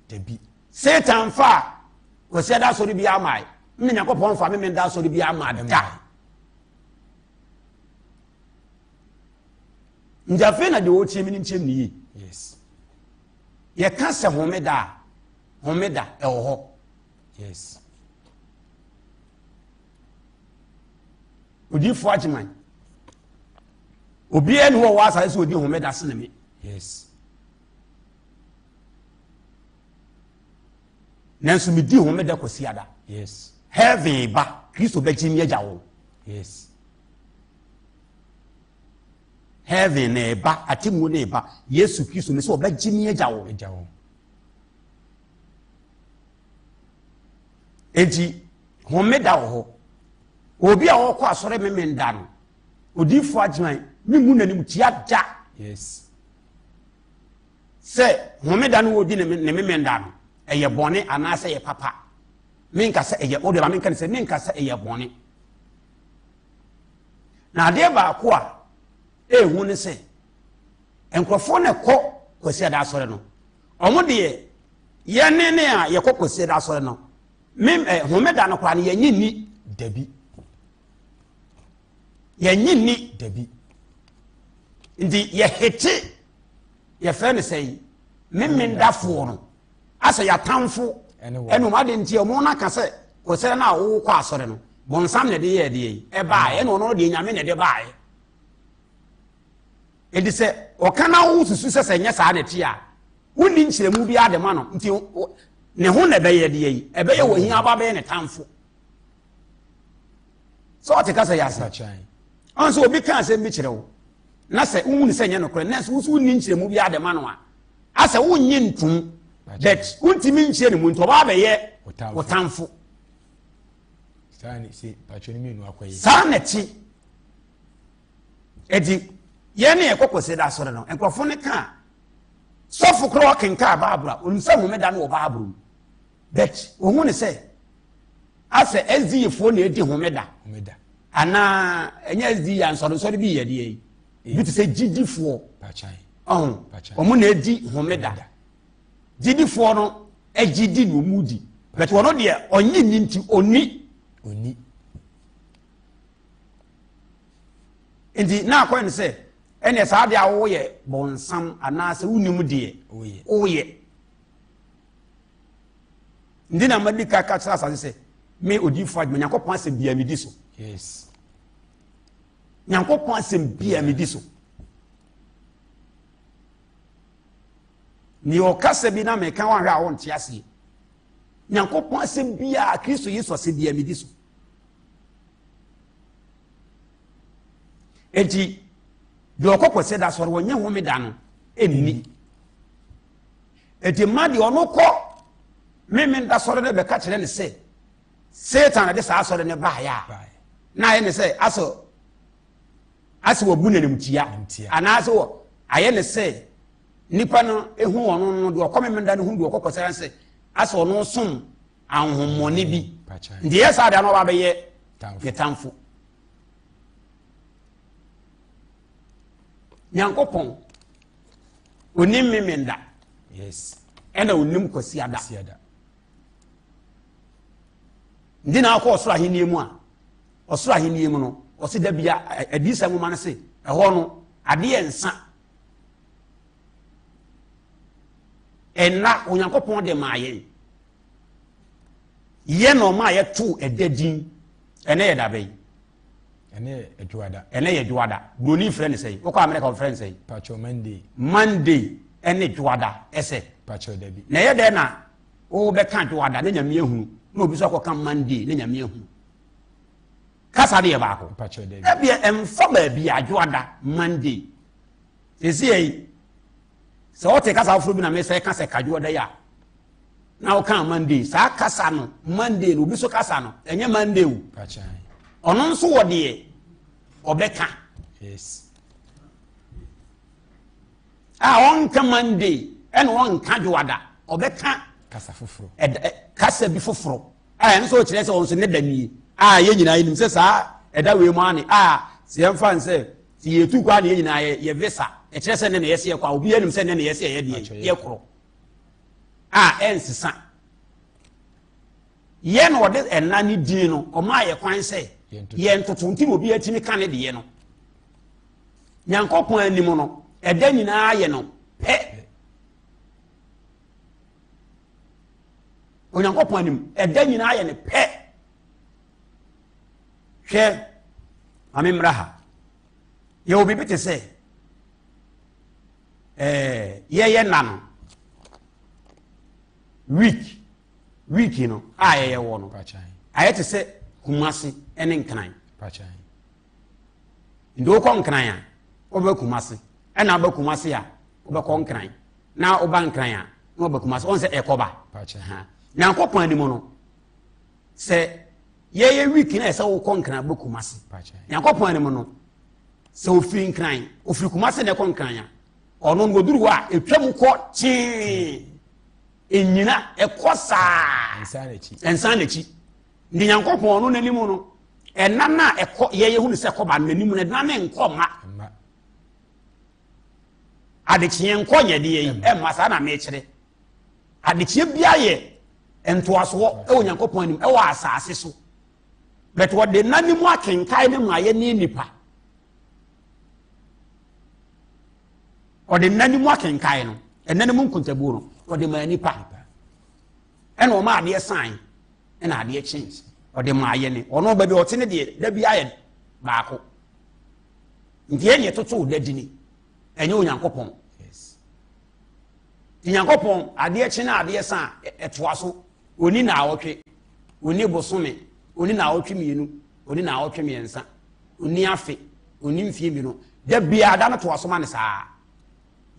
Dabi. Satan fa kwasi ada asɔre bi ama yi. Mme Nyankopɔn fa me da asɔre bi ama da. Nti afei na deɛ ɔretie mi ne nkyɛn mi yie. Yɛka sɛ homeda a homeda ɛwɔ hɔ. Yes. Odiyifoɔ Agyeman. Obiara ni hɔ wɔ asase sɛ odi homeda sene me. Yes. Nanso medi homeda kwasiada. Yes. Heaven ba Kristo bɛgye mi agya wo. Yes. Heaven na ɛba atemmuo na ɛba Yesu Kristo ne sɛ ɔbɛgye mi agya wo. Agya wo. Enti homeda wɔ hɔ. Obi a ɔkɔ asɔre memenda no, odiifoɔ Agyeman ne mu n'anim tia da. Yes. Sɛ homeda no wɔdi ne memenda no, ɛyɛ bɔne anaasɛ ɛyɛ papa. Menka sɛ ɛyɛ, wode ma menka ne sɛ menka sɛ ɛyɛ bɔne. Na adeɛ baako a ɛhu ne sɛ, nkurɔfoɔ na ɛkɔ Kwasiada asɔre no, wɔn deɛ yɛne ne a yɛkɔ Kwasiada asɔre no, mem ɛ homeda no koraa no yɛnye nni. Dabi. Yɛnye nni. Dabi. Nti yɛhete yɛfrɛ no sɛ memendafoɔ no asɛ yɛatamfo ɛne wɔn ade nti wɔn no aka sɛ Kwasiada no a wokɔ asɔre no bɔnsam na ɛde yɛ ɛdeɛ yi ɛbaeɛ ɛna ɔno deɛ Nyame na ɛde baeɛ. Enti sɛ ɔka na wosusu sɛ sɛ nyɛ saa na ɛte a, wonni nkyerɛmu biara de ma no. Nti ne ho na ɛbɛyɛ deɛ yi, ɛbɛyɛ wɔ hia aba bɛyɛ ne tamfo. Sɛ ɔte kasa yi ase. Ɔn sɛ obi ka asɛm bi kyerɛ wo, na sɛ wohu no sɛ nyɛ nokorɛ, nanso wo nso wonni nkyerɛmu biara de ma no a, asɛ wonnye ntom, but wontumi nkyerɛ ne mu nti ɔba abɛyɛ wo tamfo. Saa na ɛte. Eti yɛn ne yɛkɔ Kwasida asɔre no, nkurɔfo no ka sɔfo koraa ɔkenkan Bible a, onim sɛ homeda no wɔ Bible mu. But ohun ne sɛ asɛ SDA foɔ na edi homeda. Anaa ɛnyɛ SDA nsɔrensɔre bi yɛ deɛ yi. Bi te sɛ gyidifoɔ. Ɔho, wɔn na edi homeda. Gyidifoɔ no agyi di na wɔn di. But wɔn deɛ ɔnye nni nti onni. Onni. Nti na akɔyɛ no sɛ ɛnneɛ saa deɛ a woyɛ bɔnsam anaasɛ wonim deɛ woyɛ. Nti na madi ka ka kyerɛ asase sɛ me odiyifoɔ adwuma Nyankopɔn asɛm biara medi so. Yes. Nyankopɔn asɛm biara medi so. Nea ɔkasa bi na meka wahwɛ a wonte aseɛ. Nyankopɔn asɛm biara Kristo Yesu asɛm biara medi so. Enti deɛ ɔkɔ kɔsɛ da sɔre wɔnyɛ homeda no ɛnni. Enti mma deɛ ɔno kɔ meme da sɔre no bɛka kyerɛ ne sɛ Satan de saa asɔre no baeɛ a na ayɛ ne sɛ asɛ asɛ wɔbu n'animtia anaasɛ wɔ ayɛ ne sɛ nipa no ehu ɔno no deɛ ɔkɔ meme da no hu deɛ ɔkɔ kɔsɛ sɛ asɛ ɔno som ahonhommɔne bi nti yɛ saa deɛ na ɔba bɛyɛ ne tamfo. Nyankopɔn onim memenda ɛna onim kwasiada nti na akɔ ɔsoro ahenni mu a ɔsoro ahenni mu no ɔsi da bia adiyisɛm nwoma no se ɛhɔ no adeɛ nsa ɛnna Onyankopɔn de maa yɛn yɛ na ɔma yɛto ɛda din ɛnɛ yɛ dabɛ yi ɛnɛ yɛ adwoada ɛnɛ yɛ dwoada buroni frɛ ne sɛn wokɔ Amerika wɔfrɛ ne sɛn patro Monday Monday ɛne dwoada ɛsɛ patro dabi na ɛyɛ dɛn na wobɛka dwoada ne nyame ahunu na obi nso akɔka Monday ne nyame ahunu kasa de yɛ baako patro dabi ɛbiɛ ɛmfa baabi adwoada Monday sɛsi yɛ yi sɛ wote kasa foforɔ bi na mesɛ ka sɛ kadwoɔ da yi a na woka Monday saa kasa no Monday no obi so kasa no ɛnyɛ Monday o ɔno nso wɔ deɛ ɔbɛka a ɔnka Monday ɛna ɔnka dwoada ɔbɛka kasa foforɔ kasa bi foforɔ a ɛno nso kyerɛ sɛ ɔno nso ne da nie a yɛn nyinaa yɛnim sɛ saa ɛda wei mu ane a sɛ yɛmfa n sɛ sɛ yɛtu kɔ a na yɛn nyinaa yɛ yɛ visa ɛkyerɛ sɛ ne na yɛsɛ yɛkɔ a obi anim sɛ ne na yɛsɛ yɛ deɛ yɛkorɔ a ɛnsesa yɛ na ɔde ɛna ne din no ɔmaa yɛ kwan sɛ yɛn ntoto nti na obi atumi ka ne deɛ no Nyankopɔn anim no ɛda nyinaa yɛ no pɛ. Onyankopɔn anim ɛda nyinaa yɛ ne pɛ. Hwɛ, maame mmra ha. Yɛwɔ biribi te sɛ ɛɛ yɛyɛ nna no week week no a yɛyɛ wɔ no ayɛ te sɛ Kumasi ne Nkran. Nti wokɔ Nkran a wobɛ Kumasi ɛna wobɛ Kumasi a wobɛkɔ Nkran. Na woba Nkran a na wɔba Kumasi wɔn sɛ ɛkɔba. Nyankopɔn anim no. Sɛ yɛyɛ week na ɛsɛ wokɔ Nkran bɛ Kumase. Nyankopɔn anim no, sɛ ofiri Nkran, ofiri Kumase na ɛkɔ Nkran a, ɔno no oduru hɔ a, etwa mu kɔ kyee. Enyina, ɛkɔ saa. Ɛnsan n'akyi. Nti Nyankopɔn ɔno n'anim no, ɛna no a ɛkɔ yɛyɛ hu no sɛ ɛkɔba no n'anim no, ɛna no nkɔ mma. Adekyeɛ nkɔ nyɛ deɛ yi, ɛmma saa na mekyerɛ. Adekyeɛ biara yɛ ntoasoɔ wɔ Nyankopɔn anim ɛwɔ asase so. But wɔde nna no mu akenkan no ma yɛ ne nipa. Ɔde nna no mu akenkan no, ɛnna no mu nkontabuo no, ɔde maa nipa. Ɛna ɔma adeɛ san, ɛna adeɛ kye. Ɔde maa yɛ ne. Ɔno baabi ɔte ne deɛ, da bi ayɛ baako. Nti yɛn deɛ toto da dini, ɛnyɛ Onyankopɔn. Nti Nyankopɔn, adeɛ kye na adeɛ sa a, ɛtoa so. Ɔni naawɔtwe, ɔni bosome, ɔni naawɔtwe mmienu, ɔni naawɔtwe mmiɛnsa, ɔni afe, ɔni mfie mmienu. Da biara da no toa so ma no saa.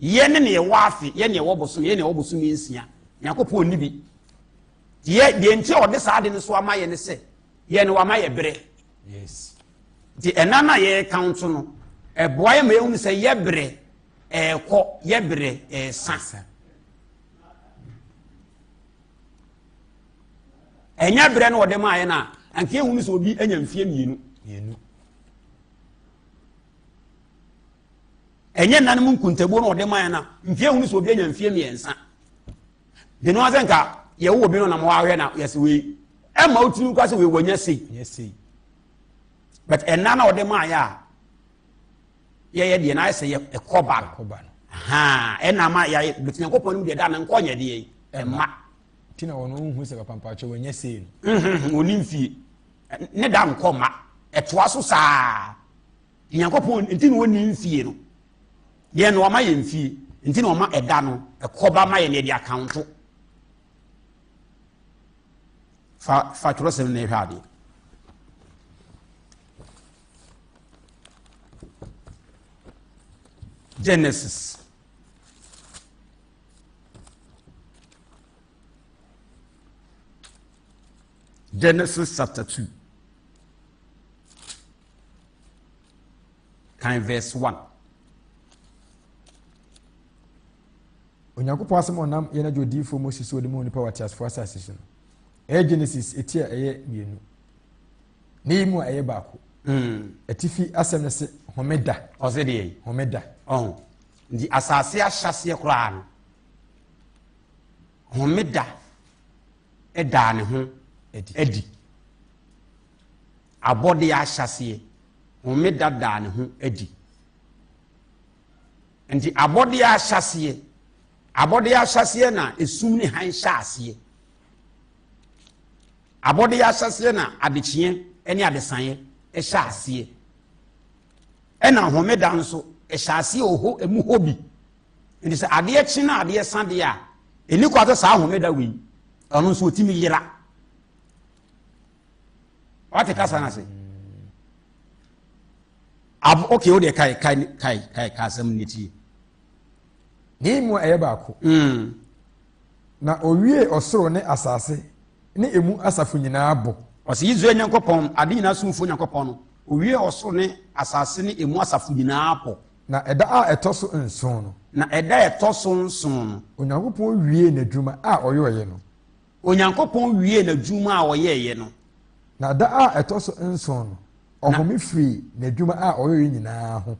Yɛ ne neɛ ɛwɔ afe, yɛ neɛ ɛwɔ bosome, yɛ neɛ ɛwɔ bosome nsia. Nyankopɔn nni bi. Yɛ deɛ nti a ɔde saa ade no so ama yɛ ne sɛ, yɛ no wama yɛ berɛ. Yes. Nti ɛna no a yɛrekanto no, ɛboa yɛ ma yɛhunu sɛ yɛ berɛ ɛrekɔ yɛ berɛ ɛresa. Ɛnyɛ berɛ no ɔde maa yɛ no a, anka yɛhunu sɛ obi anya mfie mmienu. Ɛnyɛ nna no mu nkuntabuo no ɔde maa yɛ no a, mfie hunu sɛ obi anya mfie mmiɛnsa. De no asɛ nka yɛwo obi no nam hɔ ahwɛ na yɛsɛ wei ɛma wotumi kɔ sɛ wei wɔnya sei. But ɛnna na ɔde maa yɛ a yɛyɛ deɛ na ayɛ sɛ ɛkɔ ba no ɛna ama yɛayɛ but nyankopɔn no deɛ da no nkɔ nyɛ deɛ yi ɛma nti na wɔn nhu sɛ papa mpakyɛ wɔnyɛ sei no wɔne mfie ne da nkɔ ma ɛtoa so saa nyankopɔn nti na wɔnni mfie no deɛ na wɔma yɛ mfie nti na wɔma ɛda no ɛkɔ ba ma yɛ na yɛde akawnto fa fa twerɛsɛm na ɛhwɛ adeɛ Genesis. Genesis chapter 2. Kan verse 1. Onyankopɔn asɛm a ɔnam yɛn agya odiyifoɔ Mose so ɔde ma onipa wɔ ateasefoɔ asase so no, ɛyɛ Genesis eti a ɛyɛ mmienu. Ne yi mu a ɛyɛ baako. Mm. Atifi asɛm no se homeda. Ɔse deɛ yi. Homeda. Ɔho. Nti asase ahyɛseɛ koraa no, homeda ɛdaa ne ho adi. Abɔdeɛ ahyɛseɛ, homeda daa ne ho adi. Nti abɔdeɛ ahyɛseɛ, abɔdeɛ ahyɛseɛ na esum ne hann hyɛ aseɛ. Abɔdeɛ ahyɛseɛ na adekyeɛ ne adesaeɛ hyɛ aseɛ. Ɛna homeda nso ɛhyɛ aseɛ wɔ hɔ emu hɔ bi. Nti sɛ adeɛ kye na adeɛ sa deɛ a, ɛni kwa sɛ saa homeda wei ɔno nso ɔtumi yera. Wate kasa no ase? Ab okay, wo deɛ kae kae kae kae ka asɛm no tie. Ne mu a ɛyɛ baako. Na owiee ɔsoro ne asase ne emu asafo nyinaa bɔ. Ɔse Israel Nyankopɔn, ade nyinaa somfoɔ Nyankopɔn no, owiee ɔsoro ne asase ne emu asafo nyinaa bɔ. Na ɛda a ɛtɔ so nson no. Na ɛda a ɛtɔ so nson no. Onyankopɔn wiee n'adwuma a ɔyɔeɛ no. Onyankopɔn wiee n'adwuma a ɔyɛeɛ no. Na da a ɛtɔ so nson no, ɔhome firii n'adwuma a ɔyɔeɛ nyinaa ho.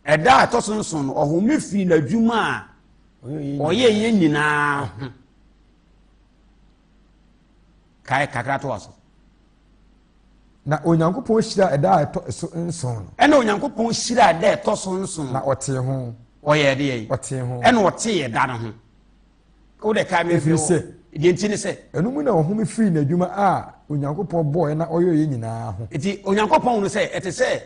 Ɛda a ɛtɔ so nson no, ɔhome firii n'adwuma a ɔyɛeɛ nyinaa ho. Kae kakra toa so. Na Onyankopɔn hyiraa ɛda a ɛtɔ so nson no. Ɛna Onyankopɔn hyiraa ɛda a ɛtɔ so nson. Na ɔtee ho. Ɔyɛɛ deɛ yi. Ɔtee ho. Ɛna ɔtee ɛda no ho. Wo de kae me Ɛfiri sɛ. Deɛ nti ne sɛ. Ɛno mu na ɔhome firii n'adwuma a Onyankopɔn bɔeɛ na ɔyɔeɛ nyinaa ho. Enti Onyankopɔn hunu sɛ ɛte sɛ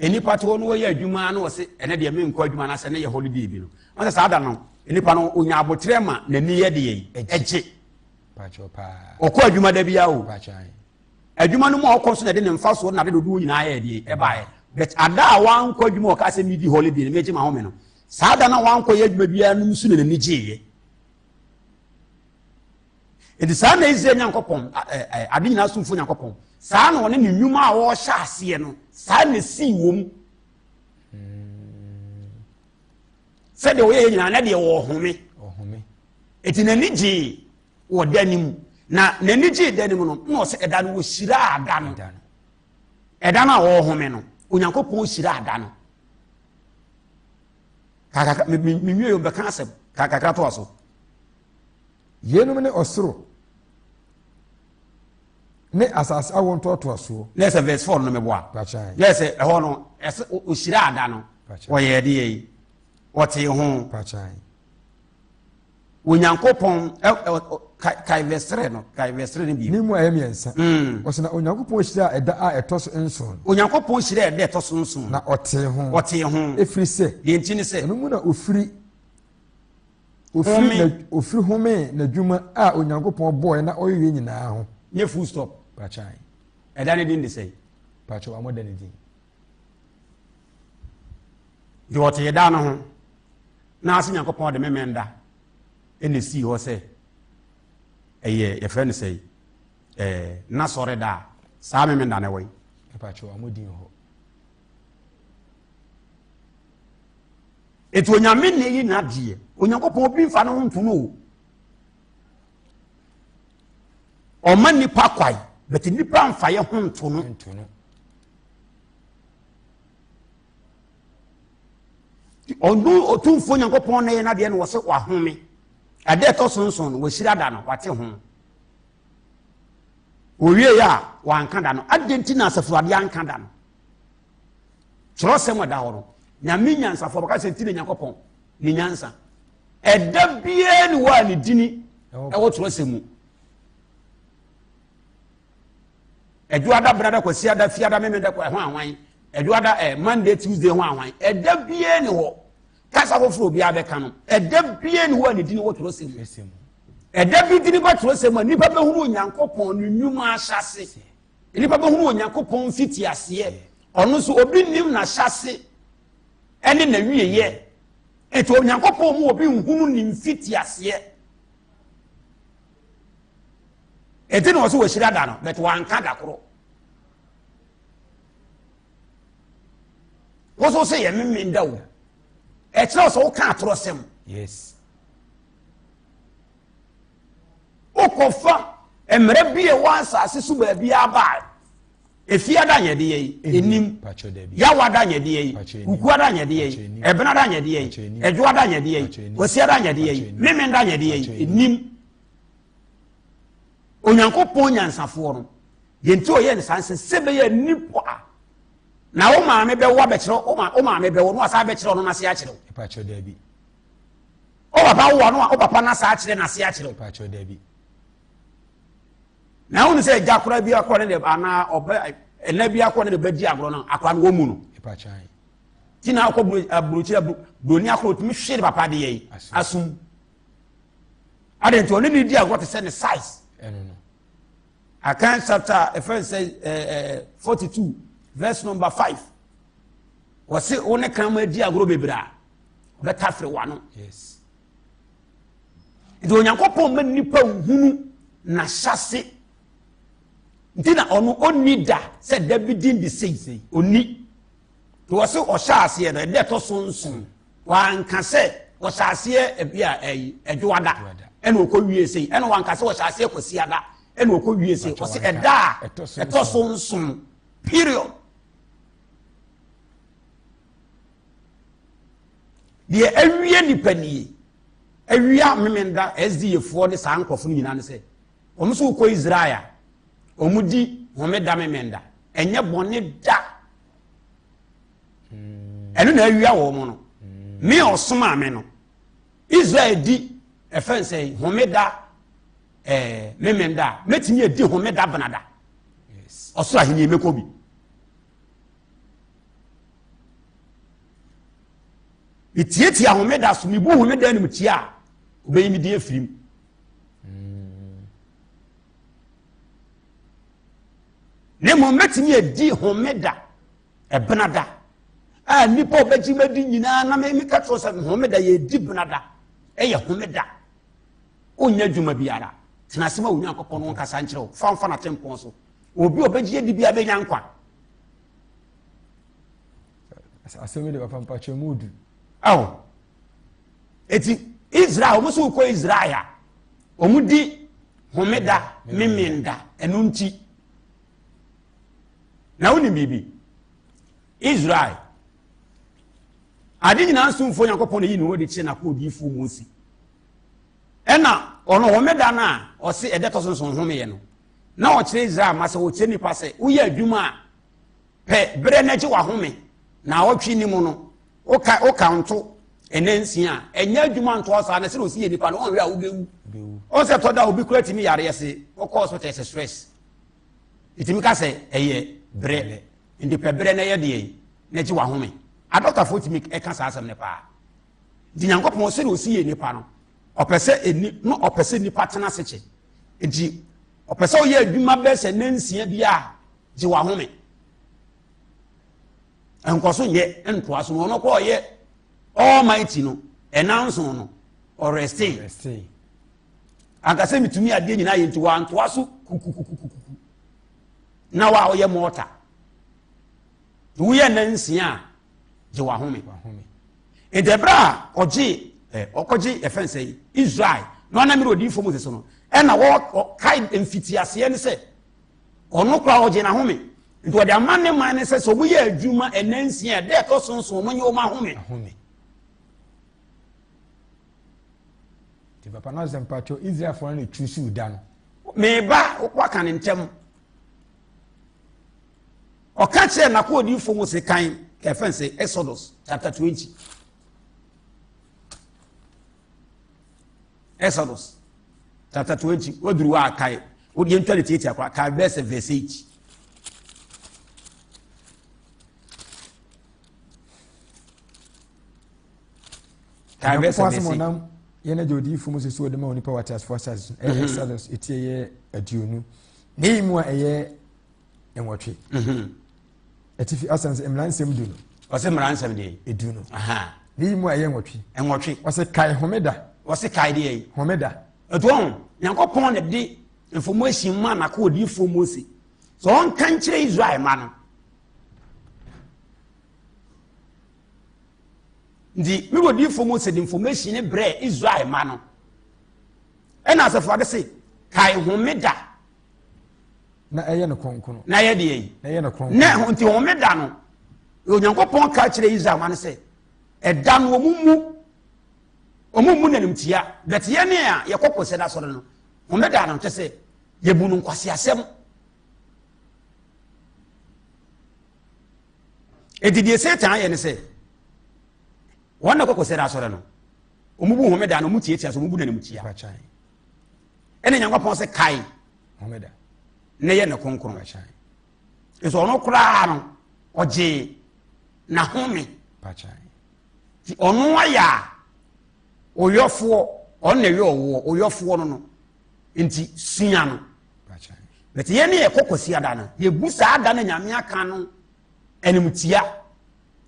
nnipa te hɔ na wɔyɛ adwuma na wɔse ɛnɛ deɛ menkɔ adwuma anaasɛ ɛnɛ yɛ holiday bi no. Wɔn sɛ saa da no nnipa no onya aboterɛ ma n'ani yɛ deɛ ɛgye. Ɔkɔ adwuma da biara o. Adwuma no mu a ɔkɔ nso na ɛde ne mfasoɔ na ade dodoɔ nyinaa yɛ deɛ ɛbaeɛ. But ada a wankɔ adwuma ɔka sɛ medi holiday no megye m'ahome no. Saa da no a wankɔ yɛ adwuma biara no nso na n'ani gyeeɛ. Enti saa na Israel Nyankopɔn, ade nyinaa somfo Nyankopɔn, saa na ɔne ne nnwuma a ɔrehyɛ aseɛ no, saa na esii wɔ mu. Sɛdeɛ ɔyɛ yɛ nyinaa, na deɛ ɔhome. Enti n'ani gyee wɔ da no mu. Na n'ani gyee da no mu no, na ɔsɛ ɛda no wɔhyiraa da no. Ɛda no a ɔrehome no, Onyankopɔn hyiraa da no. Kakaka, menwie yɛ bɛka asɛm, kakra toa so. Yeinom ne ɔsoro ne asase awo ntoatoasoɔ. Na ɛsɛ verse 4 no meboa. Na ɛsɛ ɛhɔ no, ɛsɛ ɔhyiraa da no, ɔyɛɛ deɛ yi, ɔtee ho. Onyankopɔn kae verse 3 no, kae verse 3 no bio. Ne mu a ɛyɛ mmiɛnsa. Ɔsɛ na Onyankopɔn hyiraa ɛda a ɛtɔ so nson. Onyankopɔn hyiraa ɛda ɛtɔ so nson. Na ɔtee ho. Ɔtee ho. Ɛfiri sɛ. Deɛ nti ne sɛ. Ɛno mu na ɔfiri ofiri na ofiri homee n'adwuma a Onyankopɔn bɔɔɛ na ɔyɛyɛ nyinaa ho. Nye full stop. Pakyan. Ɛda ne din de sɛn? Pakyɛ wɔn da ne din. Deɛ ɔtee da no ho na ase Nyankopɔn de memenda ɛna esii hɔ sɛ ɛyɛ yɛfrɛ no sɛ ɛɛ n'asɔre da a saa memenda no ɛwɔ yi. Pakyɛ wɔn din hɔ. Eti Onyame na eyi n'adeɛ. Onyankopɔn obi nfa ne ho nto no o. Ɔma nipa kwae, but nipa nfa yɛ ho nto no. Ɔno Otumfoɔ Nyankopɔn na ɛyɛ n'adeɛ na wɔsɛ wahome. Ɛda ɛtɔ so nson no, wɔahyira da no, wate ho. Owie yɛ a, wanka da no. Adɛn nti na asafo adeɛ anka da no? Kyerɛwsɛm a ɛda hɔ no, Nyame nyansafoɔ bɛka sɛ nti na Nyankopɔn ne nyansa. Ɛda biara ni hɔ a ne dini ɛwɔ kyerɛwsɛm mu. Ɛdwoada, brada, kwasiada, fiada, memeda, ɛho ahwan. Ɛdwoada, ɛ Monday, Tuesday ho ahwan. Ɛda biara ni hɔ. Kasa foforɔ obiara bɛka no. Ɛda biara ni hɔ a ne dini wɔ kyerɛwsɛm mu. Ɛda bi dini ba kyerɛwsɛm mu a nnipa bɛhunu Onyankopɔn ne nnwuma ahyɛase. Nnipa bɛhunu Onyankopɔn mfitiaseɛ. Ɔno nso obi nnim n'ahyɛase ne n'awieeɛ. Enti Onyankopɔn mu obi nhunu ne mfitiaseɛ. Enti na ɔsɛ wɔahyira da no, but wanka da koro. Wo so sɛ yɛ memen da o. Ɛkyerɛ sɛ woka atorɔsɛm. Yes. Wokɔfa mmerɛ bi a ɛwɔ asase so baabi aba a, Efiada nyɛ deɛ yi, enim. Yawada nyɛ deɛ yi, Kukuada nyɛ deɛ yi, Ɛbenada nyɛ deɛ yi, Ɛdwoada nyɛ deɛ yi, Kwasiada nyɛ deɛ yi, Memenda nyɛ deɛ yi, enim. Onyankopɔn nyansafoɔ no, deɛ nti ɔyɛ ne saa sɛ sɛ bɛyɛ nipa a na wo maame bɛwo abɛkyerɛ wo maame bɛwo no asa abɛkyerɛ ɔno n'ase akyerɛ wo. O papa wo ano a o papa n'asa akyerɛ n'ase akyerɛ wo. Pakyɛ dabi. Na wɔn sɛ agya akora bi akora ne de anaa ɔbɛ ɛnɛ bi akora ne de bɛ di agorɔ no akora no wɔn mu no. Pakyɛ. Ti na akɔ aburokyire buroni akora otumi hwe ne papa de yɛ yi asum. Adi nti ɔne ne di agorɔ te sɛ ne size. Ɛno no. Akan chapter ɛfɛn sɛ ɛɛ 42 verse number 5. Wɔsi wo ne kraman di agorɔ bebree a. Ɔbɛtafere w'ano. Yes. Nti Onyankopɔn ma nnipa nhunu n'ahyɛse. Nti na ɔno ɔnni da sɛ da bi din de sei. Ɔnni. Nti wɔse ɔhyɛ aseɛ no ɛda ɛtɔ so nson. Wanka sɛ ɔhyɛ aseɛ ebi a ɛyi ɛdwoada ɛna ɔkɔ wie sei. Ɛna wanka sɛ ɔhyɛ aseɛ kwasiada ɛna ɔkɔ wie sei. Ɔse ɛda a ɛtɔ so nson. Period. Deɛ awie nipa nie, awia Memenda SDA foɔ ne saa nkurɔfo no nyinaa ne sɛ, wɔn nso wokɔ Israel a, wɔn di Homeda Memenda. Ɛnyɛ bɔne da. Ɛno na awia wɔn no. Me a ɔsomaa me no, Israel di ɛfɛn sɛ Homeda ɛɛ Memenda a, mɛtumi adi Homeda Benada. Ɔsoro ahenni mɛkɔ bi. Metiatia homeda so, mebu homeda animtia a, ɔbɛyi me din afiri mu. Na mmom mɛtumi adi homeda ɛbenada a nnipa a ɔbɛgye madi nyinaa na meka kyerɛ sɛ homeda yɛdi benada ɛyɛ homeda wonyɛ adwuma biara. Tena ase ma Onyankopɔn no nkasa nkyerɛ wo. Fa mfa n'atempɔn so. Obi a ɔbɛgye adi biara bɛnya nkwa. Asɛm yi de papa mpakyɛ mu du. Awo. Eti Israel, wɔn nso kɔ Israel a, wɔn di homeda, memenda, ɛno nti. Na wonim biribi? Israel, ade nyinaa somfoɔ Nyankopɔn na yi ne ho de kyerɛ n'akoa odiyifoɔ Mose. Ɛna ɔno homeda no a ɔse ɛda tɔ so nson homeɛ no, na ɔkyerɛ Israel ma sɛ ɔkyerɛ nipa sɛ woyɛ adwuma a pɛ berɛ no gye wahome na awɔtwe ni mu no woka woka nto ɛnɛ nsia a ɛnyɛ adwuma ntoa saa na sɛ ɔsi yɛ nipa no ɔnhwɛ a wobɛwu. Ɔn sɛ tɔ da obi kura tumi yareɛ se wokɔ hospital sɛ stress ɛtumi ka sɛ ɛyɛ berɛ nti pɛ berɛ na ɛyɛ deɛ na gye wahome. Adɔtafoɔ tumi ɛka saa asɛm no paa. Nti Nyankopɔn sɛdeɛ ɔsi yɛ nipa no, ɔpɛ sɛ ɛni no ɔpɛ sɛ nipa tena ase kyɛ. Nti ɔpɛ sɛ ɔyɛ adwuma bɛɛ sɛ nna nsia bi a gye wahome. Nkɔ so nyɛ ntoa so no ɔno kɔ ɔyɛ Almighty no ɛna nson no ɔrɛste. Anka sɛ metumi adeɛ nyinaa yɛ nti wantoa so kukukukuku na wa ɔyɛ mɔta. Woyɛ nna nsia a gye wahome. Nti ɛberɛ a ɔgye ɛ ɔkɔgye ɛfɛn sɛ Israel na ɔnam mmerɛ odiyifoɔ Mose so no ɛna wɔkae mfitiaseɛ ne sɛ ɔno koraa ɔgye n'ahome nti ɔde ama ne man ne sɛ sɛ wɔyɛ adwuma ɛnna nsia ɛda ɛtɔ so nson wɔn nyɛ wɔn ahome. Nti papa no asɛm pakyɛ Israelfoɔ no na ɛtwi da no. Meba waka ne ntɛm. Ɔka kyerɛɛ n'akoa odiyifo Mose kan ɛfɛn sɛ Exodus chapter 20. Exodus chapter 20 waduru hɔ a kae wode yɛntwa ne tiatia koraa kae bɛɛ sɛ verse 8. Kae bɛɛ sɛ verse 8. Yɛn agya odiyifo Mose so ɔde ma onipa wɔ ateasefoɔ asase so ɛyɛ mhm. Exodus eti ɛyɛ aduonu ne yi mu a ɛyɛ nwɔtwe mhm. atifi asan sɛ mmara nsɛm du no ɔsɛ mmara nsɛm deɛ edu no ne yi mu a ɛyɛ nwɔtwe nwɔtwe ɔsɛ kae homeda ɔsɛ kae deɛ yi homeda ɛto ɔho nyankopɔn na de information ma n'ako odiifoɔ Mose sɛ ɔnka nkyerɛ Israel ma no nti me odiifoɔ Mose de information ne brɛ Israel ma no ɛna asafo ade se kae homeda Na ɛyɛ no kronkron. Na ɛyɛ deɛ yi. Na ɛyɛ no kronkron. Na nti homeda no, Onyankopɔn ka kyerɛ Israel ma no sɛ, ɛda no wɔn mu wɔn mu nanimtia bɛte yɛn ne a yɛkɔ kɔsɛ da sɔrɔ no homeda no kyɛ sɛ yɛbu no nkwaseasɛm. Eti deɛ Satan ayɛ ne sɛ wɔn na kɔ kɔsɛ da sɔrɔ no wɔn bu homeda no wɔn tiatia so wɔn bu nanimtia. Ɛna Nyankopɔn sɛ kae homeda na yɛ ne kronkron nso ɔno koraa no ɔgyee n'ahome nti ɔno ayɛ a ɔyɔfoɔ ɔno na ɛyɛ ɔwoɔ ɔyɔfoɔ no no nti sua no bɛte yɛn ne yɛkɔ kwasi ada no yɛbu saa ada no nyame aka no animtia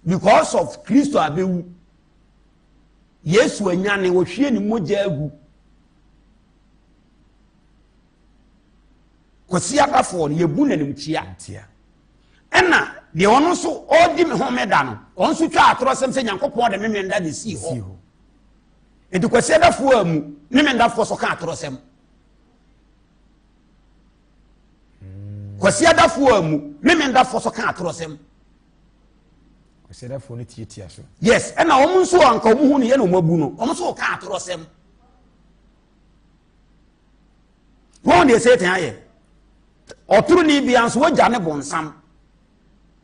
because of kristo abɛwu yesu anyane wɔhwie ne mogya agu Kwasi Adafoɔ no yɛbu no animtia ɛna deɛ ɔno nso ɔredi me homeda no ɔno nso twa atorɔ sɛm sɛ Nyankopɔn de memenda de sii hɔ nti Kwasi Adafoɔ a mu ne mendafoɔ so ka atorɔ sɛm hmm. Kwasi Adafoɔ a mu ne mendafoɔ so ka atorɔ sɛm Kwasi Adafoɔ no tiatia so yes ɛna wɔn nso anka wɔn hu no yɛ na wɔn abu no wɔn nso ka atorɔ sɛm Wɔn deɛ Satan ayɛ. Ɔtoroni bia nso wagya ne bonsam.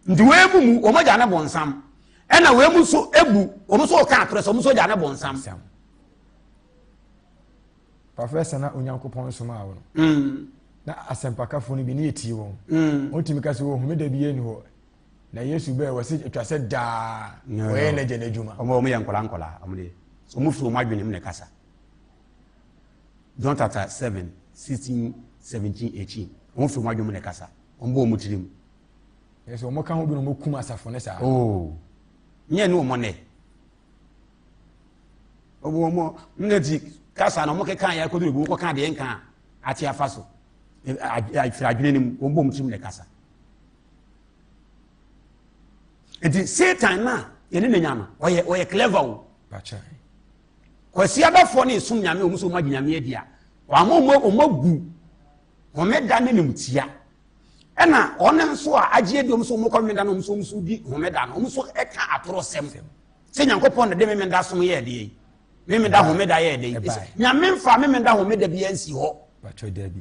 Nti wei mu mu wɔn agya ne bonsam. Ɛna wei mu nso ebu wɔn nso ɔka atorɔ sɛ wɔn nso agya ne bonsam. Professor na Onyankopɔn somaa wo no. Na asɛmpakafoɔ no bi ne yɛtie wɔn. Wɔtumi ka sɛ wɔ homeda bi ani hɔ. Na Yesu bɛɛ wɔ sɛ atwa sɛ daa wɔyɛ n'agya n'adwuma. Wɔn yɛ nkɔla nkɔla wɔn deɛ wɔn firi wɔn adwene mu na ɛkasa. John chapter 7, 16, 17, 18. Wɔn firi wɔn adwene mu na ɛkasa. Wɔn bɔ wɔn tirim. Ɛsɛ wɔn ka ho bi na wɔn kum asafo ne saa. Oo, nyɛ ne wɔn nɛ. Wɔn wɔn ne ti kasa na wɔn keka yɛ akɔduru ebi wɔn kɔka deɛ nka. ate afa so. Firi adwene no mu, wɔn bɔ wɔn tirim na ɛkasa. Nti Satan na yɛne ne nya no, ɔyɛ ɔyɛ clever o. Kwasi adafoɔ ne esom nyame wɔn nso wɔn agye nyame adi a, wɔn ama wɔn agu homeda ne nimtia. Ɛna wɔn nso a agye adi wɔn nso wɔn kɔ homeda no wɔn nso wɔn nso di homeda no wɔn nso ɛka atorɔsɛm sɛ Nyankopɔn na de memenda som yɛ ɛdeɛ yi. Memenda homeda yɛ ɛdɛ yi. Nyame nfa memenda homeda bi ansi hɔ.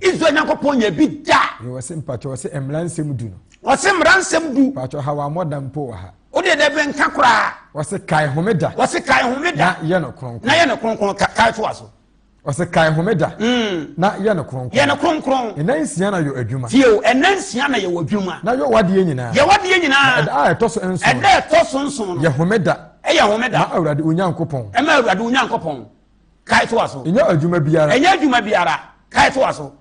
Israel Nyankopɔn nya bi da. Wɔsi mpatsɔ wɔsi mmara nsɛm du no. Wɔsi mmara nsɛm du. Mpatsɔ ha wɔn amɔ da mpo wɔ ha. O de dɛ bɛ nka koraa. Wɔsi kae homeda. Wɔsi kae homeda. Na yɛ no kronkron. Na yɛ no kronkron kae to aso. Ɔsɛ kae homeda mm. na yɛ no kronkron. Yɛ no kronkron. Ɛnna nsia na yɔ adwuma. Tie o, ɛnna nsia na yɛ wɔ adwuma. Na yɔ wadeɛ nyinaa. Yɛ wadeɛ nyinaa. Na ɛda a ɛtɔ so nson. Ɛda a ɛtɔ so nson no. Yɛ homeda. Ɛyɛ homeda. Ma Awurade Onyankopɔn. Ɛma Awurade Onyankopɔn. Kae to aso. Ɛnyɛ adwuma biara. Ɛnyɛ adwuma biara. Kae to aso.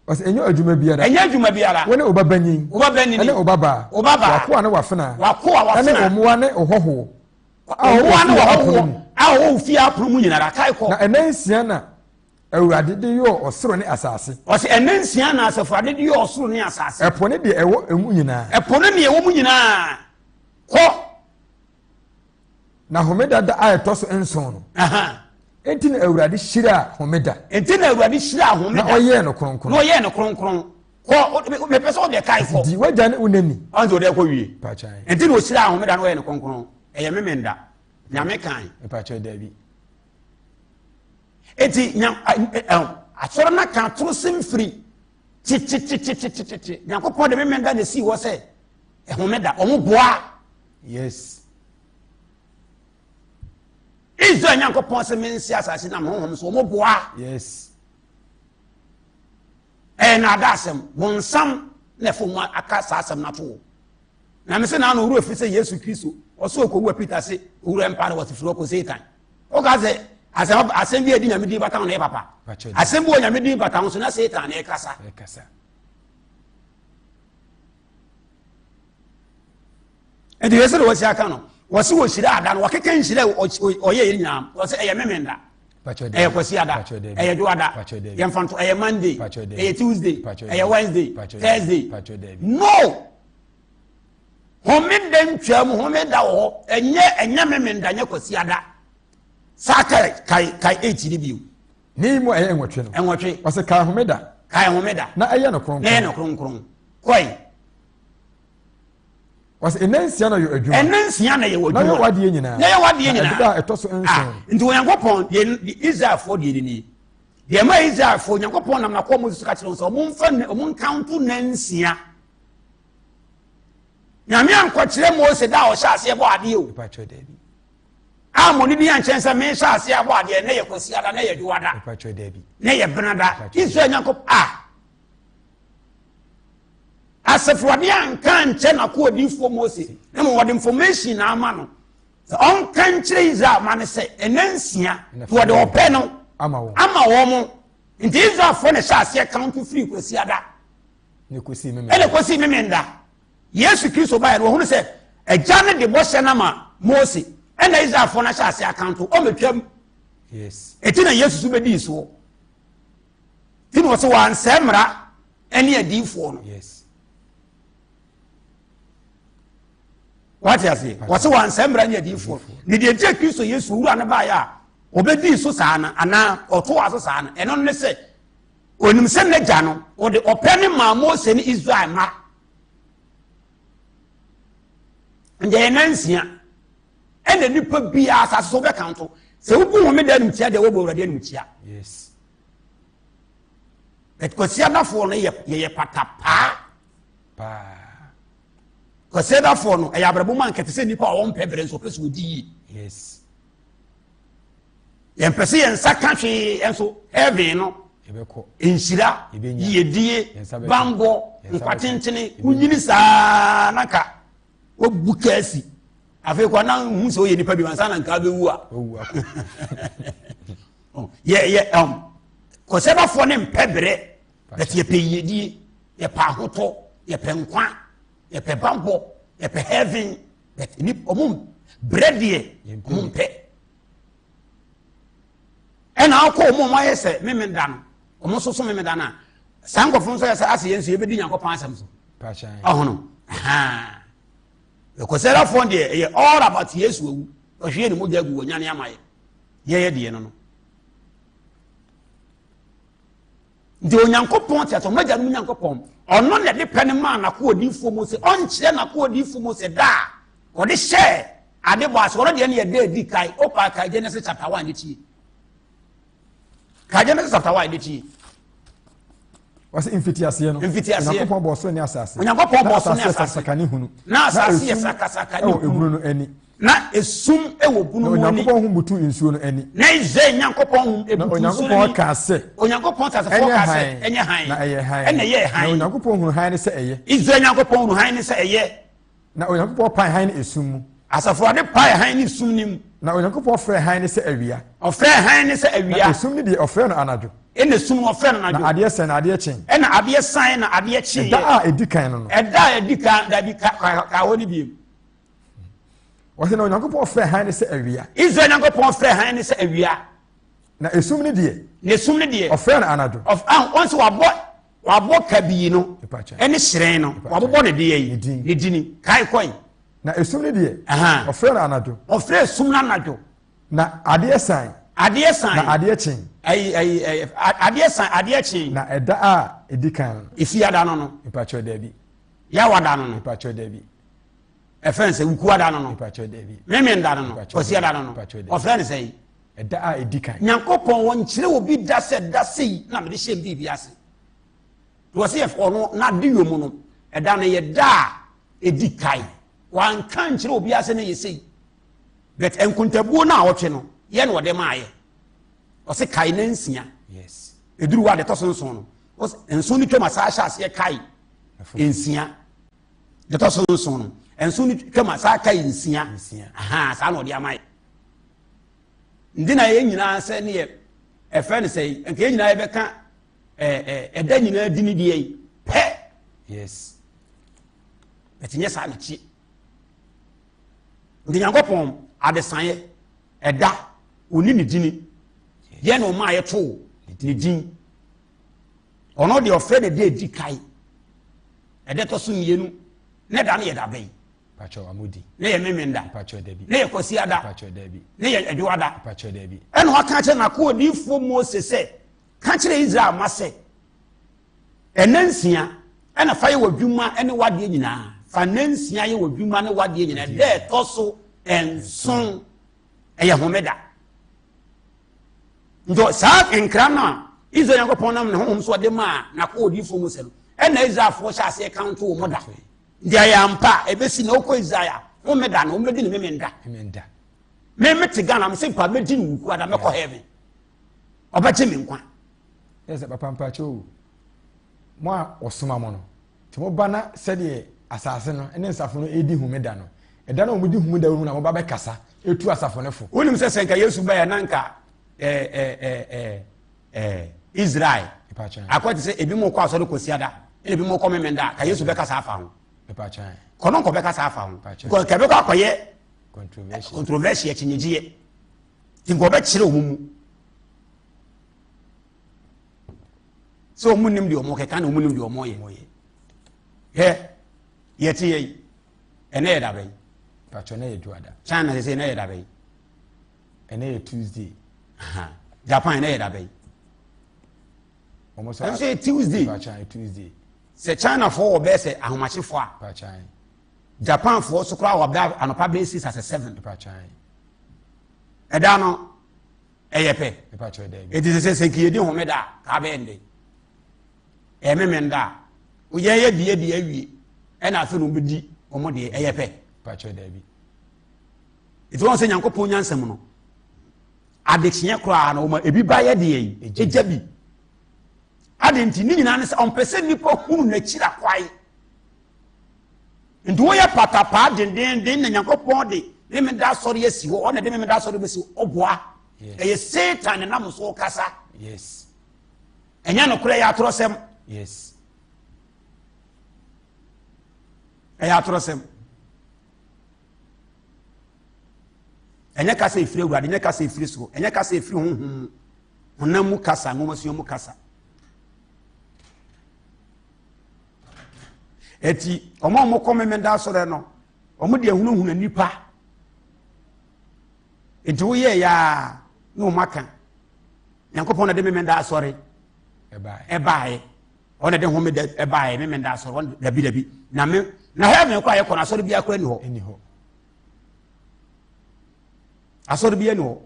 Ɔsɛ ɛnyɛ adwuma biara. Ɛnyɛ adwuma biara. Wo ne wo ba banyin. Wo ba banyin. Ɛne wo ba baa. Wo ba baa. W'akoa ne w'afenaa. W'akoa w'afenaa. Ɛne wo mmoa ne wo hɔhoɔ. Mmoa ne w'ahɔhoɔ a wɔwɔ wo fie apono mu nyinara. Kae kɔ. Na ɛnna nsia na Awurade de yɔɔ ɔsoro ne asase. Ɔsɛ ɛnna nsia na asafo ade de yɔɔ ɔsoro ne asase. Ɛpo ne deɛ ɛwɔ emu nyinaa. Ɛpo ne deɛ ɛwɔ mu nyinaa. Kɔ. Na homeda da a ɛtɔ so nson no. Enti na Awurade hyiraa homeda. Enti na Awurade hyiraa homeda. Na ɔyɛɛ no kronkron. Na ɔyɛɛ no kronkron. Kɔ, mepɛ sɛ ɔde kae kɔ. Di w'agya ne wo na ni. Ɔnti ɔde kɔ wie. Enti na ɔhyiraa homeda na ɔyɛɛ no kronkron. Ɛyɛ memenda. Nyame kan. Mepakyɛ dabi. Enti nya asɔre no aka atoro sem firi tetetetetete. Nyankopɔn de memenda na esii hɔ sɛ homeda. Wɔn boa. Yes. Israel Nyankopɔn sɛ mensi asase nam honhom so wɔn boa. Yes. Ɛyɛ naada asɛm bonsam na ɛfo mu aka saa asɛm no ato wɔ. Na me sɛ na ano owura firi sɛ Yesu Kristo ɔsɛ ɔkɔwu a Peter se owura mpa no wɔte firi ɔkɔ Satan. Woka sɛ asɛm asɛm bi a ɛdi nyame din bata ho na ɛyɛ papa. Asɛm bi wɔ nyame din bata ho so na Satan na ɛkasa. Nti yɛ sɛ de wɔsi aka no wɔsi wɔ hyira ada no wɔkeka nhyira ɔyɛ yɛ nyinaa wɔsi ɛyɛ memenda ɛyɛ kwasi ada ɛyɛ dwoada yɛmfa nto ɛyɛ monday ɛyɛ tuesday ɛyɛ wednesday thursday no homeda ntwa mu homeda wɔ hɔ ɛnyɛ ɛnyɛ memenda nyɛ kwasi ada saa kae kae kae eight ni bio. Ne mu ɛyɛ nwɔtwe no. Nwɔtwe. Wɔsi kae homeda. Kae homeda. Na ɛyɛ no kronkron. Na ɛyɛ no kronkron. Kɔe. Wɔsɛ ɛnna nsia na yɛ adwuma. Ɛnna nsia na yɛ wɔ adwuma. Na yɛ wadeɛ nyinaa. Na yɛ wadeɛ nyinaa. Na ɛda a ɛtɔ so nson. Ah, nti Onyankopɔn deɛ Israelfoɔ deɛ ni. Deɛ ma Israelfoɔ Onyankopɔn nam n'akɔn mu ka kyerɛ wɔn sɛ wɔn mfa wɔn nkanto nna nsia. Nyame ankɔkyerɛ Mose da a ɔhyɛ aseɛ bɔ adeɛ o. Ammɔ ne din ankyɛn sɛ mehyɛ aseɛ abɔ adeɛ na yɛ Kwasiada na yɛ Dwoada na yɛ Benada. Israel Nyankopɔn a Asafo Awurade anka ankyɛ n'akoa odiyifoɔ Mose, na mmom wɔde information na ama no sɛ ɔnka nkyerɛ Israel ma no sɛ ɛnɛ nsia nti wɔde ɔpɛ no ama wɔn mo. Nti Israelfoɔ na ɛhyɛ aseɛ kanto firi Kwasiada ɛna kɔsi Memenda. Yesu Kristo baeɛ no wɔhunu sɛ agya no de bɔhyɛ no ama Mose ɛna Israelfoɔ no ahyɛ aseɛ akanto ɔmɛtwam. Ɛti na Yesu so bɛdii soɔ. Ti na ɔsɛ wɔansɛe mmara ɛne adiifoɔ no wate aseɛ wɔsɛ wɔansɛe mmara ne adiifoɔ ne deɛ nti a kristo yesu wura no baeɛ a ɔbɛdii so saa no anaa ɔtoa so saa no ɛno ne sɛ onim sɛ n'agya no ɔde ɔpɛ ne maa mose ne israel ma ndeɛ nansia ɛna nipa biara asase so wobɛkanto sɛ wobu homeda animtia deɛ wɔbɔ awurade animtia yes But Kwasiadafoɔ no yɛ yɛyɛ patapaa. Paa. Kwasiadafoɔ no ɛyɛ abrabɔ mu ankɛte sɛ nipa a wɔmpɛ bere nso ɔpɛ sɛ ɔdi yie. Yes. Yɛmpɛ sɛ yɛn nsa ka hwee nso heaven no. Nhyira, yiedie, bambɔ, nkwatentene, wonyini saa na ka wabu kaasi. Afei kɔ na hu sɛ woyɛ nipa bi ansa na nka bɛwu a. Oh, yɛ yɛ um, kɔsɛbafoɔ ne mpɛ berɛ but yɛpɛ yiedie yɛpɛ ahotɔ yɛpɛ nkwa yɛpɛ bammɔ yɛpɛ heaven but ni ɔmo berɛ deɛ ɔmo mpɛ. Ɛna akɔ wɔn a wɔayɛ sɛ Memenda no, wɔn nso so Memenda no a, saa nkurɔfoɔ nso yɛ sɛ asɛ yɛn nso yɛbɛdi Nyankopɔn asɛm so. Ɔhono. Kwasiadafoɔ deɛ ɛyɛ all about Yesu awu. Ɔhwie ne mogya agu wɔ nyane ama yɛ. Yɛyɛ deɛ no no. Nti Onyankopɔn te asɛ ɔmo agyanom Nyankopɔn, ɔno na ɛde pɛ no maa n'akoa odiyifoɔ Mose, ɔnkyerɛ n'akoa odiyifoɔ Mose da a ɔde hyɛɛ ade bɔ ase, ɔno deɛ no yɛ da adi kae, opa kae Genesis chapter 1 ne tie. Kae Genesis chapter 1 ne tie. Wɔsi mfitiaseɛ no. Mfitiaseɛ. Onyankopɔn bɔɔ soro ne asase. Onyankopɔn bɔɔ soro ne asase. Na asase yɛ sakasaka ne hunu. Na asase yɛ sakasaka ne hunu. Ɛwɔ ebunu no ani. Na esum wɔ bunu mu ani. Na Onyankopɔn honhom butuu nsuo no ani. Na Israel Nyankopɔn honhom butuu nsuo no ani. Na Onyankopɔn kaa sɛ. Onyankopɔn teasefoɔ kaa sɛ, Ɛnyɛ hann. Na ɛyɛ hann. Ɛna ɛyɛɛ hann. Na Onyankopɔn hunuu hann no sɛ ɛyɛ. Israel Nyankopɔn hunuu hann no sɛ ɛyɛ. Na Onyankopɔn paee hann ne esum mu. Asafo Awurade paee hann ne esum no mu. Na Onyankopɔn frɛɛ hann no sɛ awia. Ɔfrɛɛ hann no sɛ awia. Na esum no deɛ, ɔfrɛɛ no anadwo. Ɛna esum no, ɔfrɛɛ no anadwo. Na adeɛ sae na adeɛ kyee. Ɛna adeɛ sae na adeɛ kyeeɛ. Ɛda a ɛdi kan no no. Ɛda a ɛdi kan, dabi, ka, ka, ka hɔ no biem. Wɔsɛ na Onyankopɔn frɛ hann no sɛ awia. Israel Nyankopɔn frɛ hann no sɛ awia. Na esum no deɛ. Na esum no deɛ. Ɔfrɛ no anadwo. Ɔf ah wɔn sɛ wabɔ wabɔ kabii no ɛne hyerɛn no wabobɔ ne deɛ yi ne dini kae kɔe. Na esum no deɛ. Ɔfrɛ no anadwo. Ɔfrɛ esum no anadwo. Na adeɛ san. Adeɛ san. Na adeɛ kyen. Ayi ayi ɛɛ adeɛ san adeɛ kyen. Na ɛda a edi kan no. Efiada no no. Mpakyɛw dabi. Yawada no no. Mpakyɛw dabi. Ɛfɛn sɛ wukuada no no. Memenda no no. Kwasiada no no. Ɔfrɛ no sɛ. Ɛda a ɛdi kan. Nyankopɔn wɔnkyerɛ obi da sɛ da sei na mede hyɛ biribi ase. Wɔ sɛ yɛ ɔno n'ade yɔ mu no ɛda no yɛ da a ɛdi kan. Wanka nkyerɛ obi ase no yɛ sei. But nkontabuo no a ɔtwe no yɛ na ɔde maayɛ. Ɔse kae na nsia. Yes. Ɛduru hɔ a deɛ ɛtɔ so nson no. Nson no twam a saa hyɛ aseɛ kae nsia. Deɛ ɛtɔ so nson no, nson no twam a saa kae nsia. Ahaa, saa na ɔde ama yɛ. Nti na yɛn nyinaa sɛ ne yɛ ɛfɛ no sɛ nka yɛn nyinaa yɛbɛka ɛɛ ɛda nyinaa di ne deɛ yi pɛ. Yes. Ɛti nyɛ saa na kyi. Nti Nyankopɔn adesaeɛ ɛda ɔni ne dini yɛ na ɔma yɛtoo ne din. Ɔno deɛ ɔfrɛ no ɛda ɛdi kae ɛda ɛtɔ so mmienu ne da no yɛ da bɛn? Ne yɛ memenda, ne yɛ kwasiada, ne yɛ adwoada. Ɛna ɔka kyerɛ n'akoa odiyifoɔ Mose sɛ, ka kyerɛ Israel ma sɛ, ɛnɛ nsia ɛna fa yɛ w'adwuma ne w'adeɛ nyinaa. Fa nna nsia yɛ w'adwuma ne w'adeɛ nyinaa. Ɛda ɛtɔ so nson ɛyɛ homeda. Nti saa nkra no a Israel Nyankopɔn nam ne honhom so ɔde maa n'akoa odiyifoɔ Mose no, ɛna Israelfoɔ hyɛ aseɛ kanto wɔn da. Nti ɛyɛ ampa a ɛbɛsi na wokɔ Israel a homeda no wɔbɛdi ne memenda. Me mete Ghana me sɛ mpa mɛdi no wuku ada mɛkɔ heaven. Ɔbɛgye me nkwa. Yɛ sɛ papa mpakyɛ o mo a wɔsoma mo no nti moba na sɛdeɛ asase no ne nsafo no ɛredi homeda no ɛda no a wɔdi homeda wɔ mu na moba bɛkasa ɛtu asafo no fo. Wonim sɛ sɛ nka Yesu baeɛ na nka ɛɛ ɛɛ Israel akɔ te sɛ ebi mo kɔ asɔre Kwasiada ɛna ebi mo kɔ Memenda ka Yesu bɛkasa afa ho. Kɔnɔ nkɔ bɛkasa afa ho. Kɔ bɛkɔ akɔyɛ controversy akyinnyegyeɛ nti nka ɔbɛkyerɛ wɔn mu sɛ wɔn nim deɛ wɔn kɛka na wɔn nim deɛ wɔn yɛ. Hwɛ yɛte yɛ yi. Ɛnɛ yɛ dabɛn? Patro ɛnɛ yɛ Dwoada. China sese ɛnɛ yɛ dabɛn? Ɛnɛ yɛ Tuesday. Japan ɛnɛ yɛ dabɛn? Wɔn nso ɛnso yɛ Tuesday. Patro yɛ Tuesday. Sɛ China fo wɔ bɛyɛ sɛ ahomakyefo a. Patro. Japan fo so koraa wɔ bɛ anɔpa bɛyɛ 6 asɛ 7. Patro. Ɛda no ɛyɛ pɛ. Patro dɛbi. Eti sɛ sɛ nkiyedi homeda a kaa bɛyɛ ndɛ. Ɛyɛ memenda a yɛn yɛ deɛ deɛ awie ɛna afei na wɔbɛdi wɔn deɛ ɛyɛ pɛ. Pakyɛ daabi. Nti wɔn sɛ Nyankopɔn nyansam no adekyeɛ koraa na wɔn ebi ba yɛ deɛ yi egya bi. Ade nti ne nyinaa ne sɛ ɔmpɛ sɛ nipa hunu n'akyiri akwae. Nti woyɛ patapaa dendenden na Nyankopɔn de memenda asɔre asi hɔ ɔna de memenda asɔre bɛsi ɔboa. Ɛyɛ Satan ne nam so kasa. Yes. Ɛnyɛ nokorɛ, ɛyɛ atorɔsɛm. Yes. Ɛyɛ atorɔsɛm. Ɛnyɛ kasa efiri Awurade, ɛnyɛ kasa efiri soro, ɛnyɛ kasa efiri honhom mu. Honam mu kasa, nwomasua mu kasa. Eti wɔn a wɔkɔ Memenda asɔre no, wɔn de ahunahuna nipa. Nti woyɛ yaa na wɔn aka. Nyankopɔn na de Memenda asɔre ɛbaeɛ. Ɔna de homeda ɛbaeɛ Memenda asɔre wɔn dabi dabi. Na me na heaven kɔ a yɛkɔ no asɔre biara kora ni hɔ. Asɔre biara ni hɔ.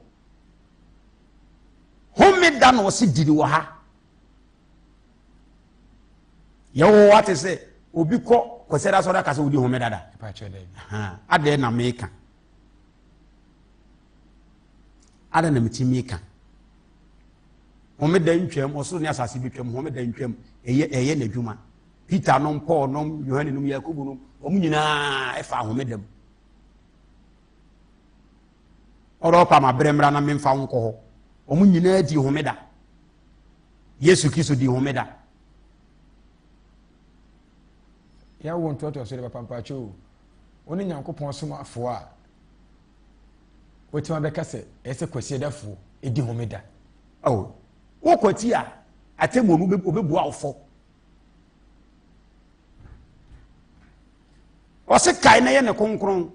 Homeda na ɔsi di ni wɔ ha. Yɛwɔ hɔ ate sɛ obi kɔ Kwasiada asɔre aka sɛ wodi homeda da. Adɛn na meka? Adɛn na metumi ka? Homeda ntwam, ɔsoro ne asase betwam, homeda ntwam, ɛyɛ ɛyɛ n'adwuma. Peter nom, Paul nom, Yohane nom, Yakobo nom, wɔn nyinaa ɛfa homeda mu. Ɔdɔ ɔpa ma berɛ mmra na memfa wo nkɔ hɔ. Wɔn nyinaa di homeda. Yesu Kristo di homeda. Yɛawo ntoatoasoɔ de papa mpakyɛ o. Wo ne Nyankopɔn somafoɔ a wotumi abɛka sɛ ɛyɛ sɛ Kwasiadafoɔ di homeda. Oh, wokwati a atemmuo no obɛbua wo fɔ. Ɔse kae na yɛ ne kronkron.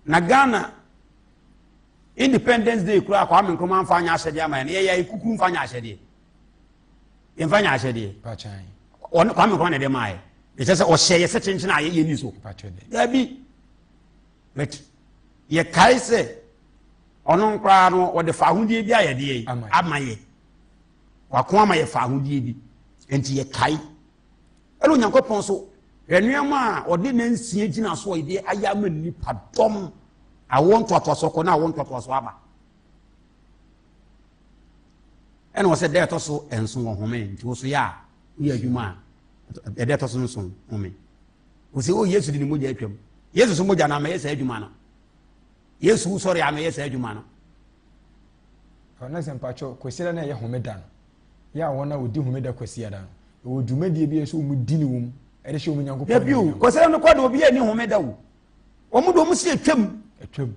Na Ghana Independence Day koraa Kwame Nkrumah nfa nyɛ ahyɛdeɛ ama yɛn yɛyɛ kukuru nfa nyɛ ahyɛdeɛ yɛnfa nyɛ ahyɛdeɛ ɔne Kwame Nkrumah na ɛde maa yɛ ɛkyɛ sɛ ɔhyɛ yɛ sɛ kyenkyen a yɛyɛ ni so daabi but yɛkae sɛ ɔno nkoraa no ɔde fa ahodie bi ayɛ deɛ ama yɛ wako ama yɛ fa ahodie bi nti yɛkae Ɛna Onyankopɔn nso, hwɛ nneɛma a ɔde ne nsia gyina so a yɛde ayɛ ama nnipa dɔm awoɔ ntoatoasoɔ kɔ na awoɔ ntoatoasoɔ aba. Ɛna ɔsɛ dɛ ɛtɔ so nson wɔ home nti wo so yɛ a woyɛ adwuma a ɛdɛ ɛtɔ so nson home. Wɔsɛ o Yesu de ne mogya atwam. Yesu so mogya no amɛyɛ saa adwuma no. Yesu wusɔre amɛyɛ saa adwuma no. Ɔno sɛ mpakyɛw kwasiada na ɛyɛ homeda no yɛ a wɔn a wɔdi homeda kwasiada no ɛwɔ dwumadie bi a ɛsɛ wɔn di ne wɔm ɛde hyɛ wɔn nyankopɔn dabi o kwasiada no kɔ de obi ani homeda o wɔn de wɔn si atwam atwam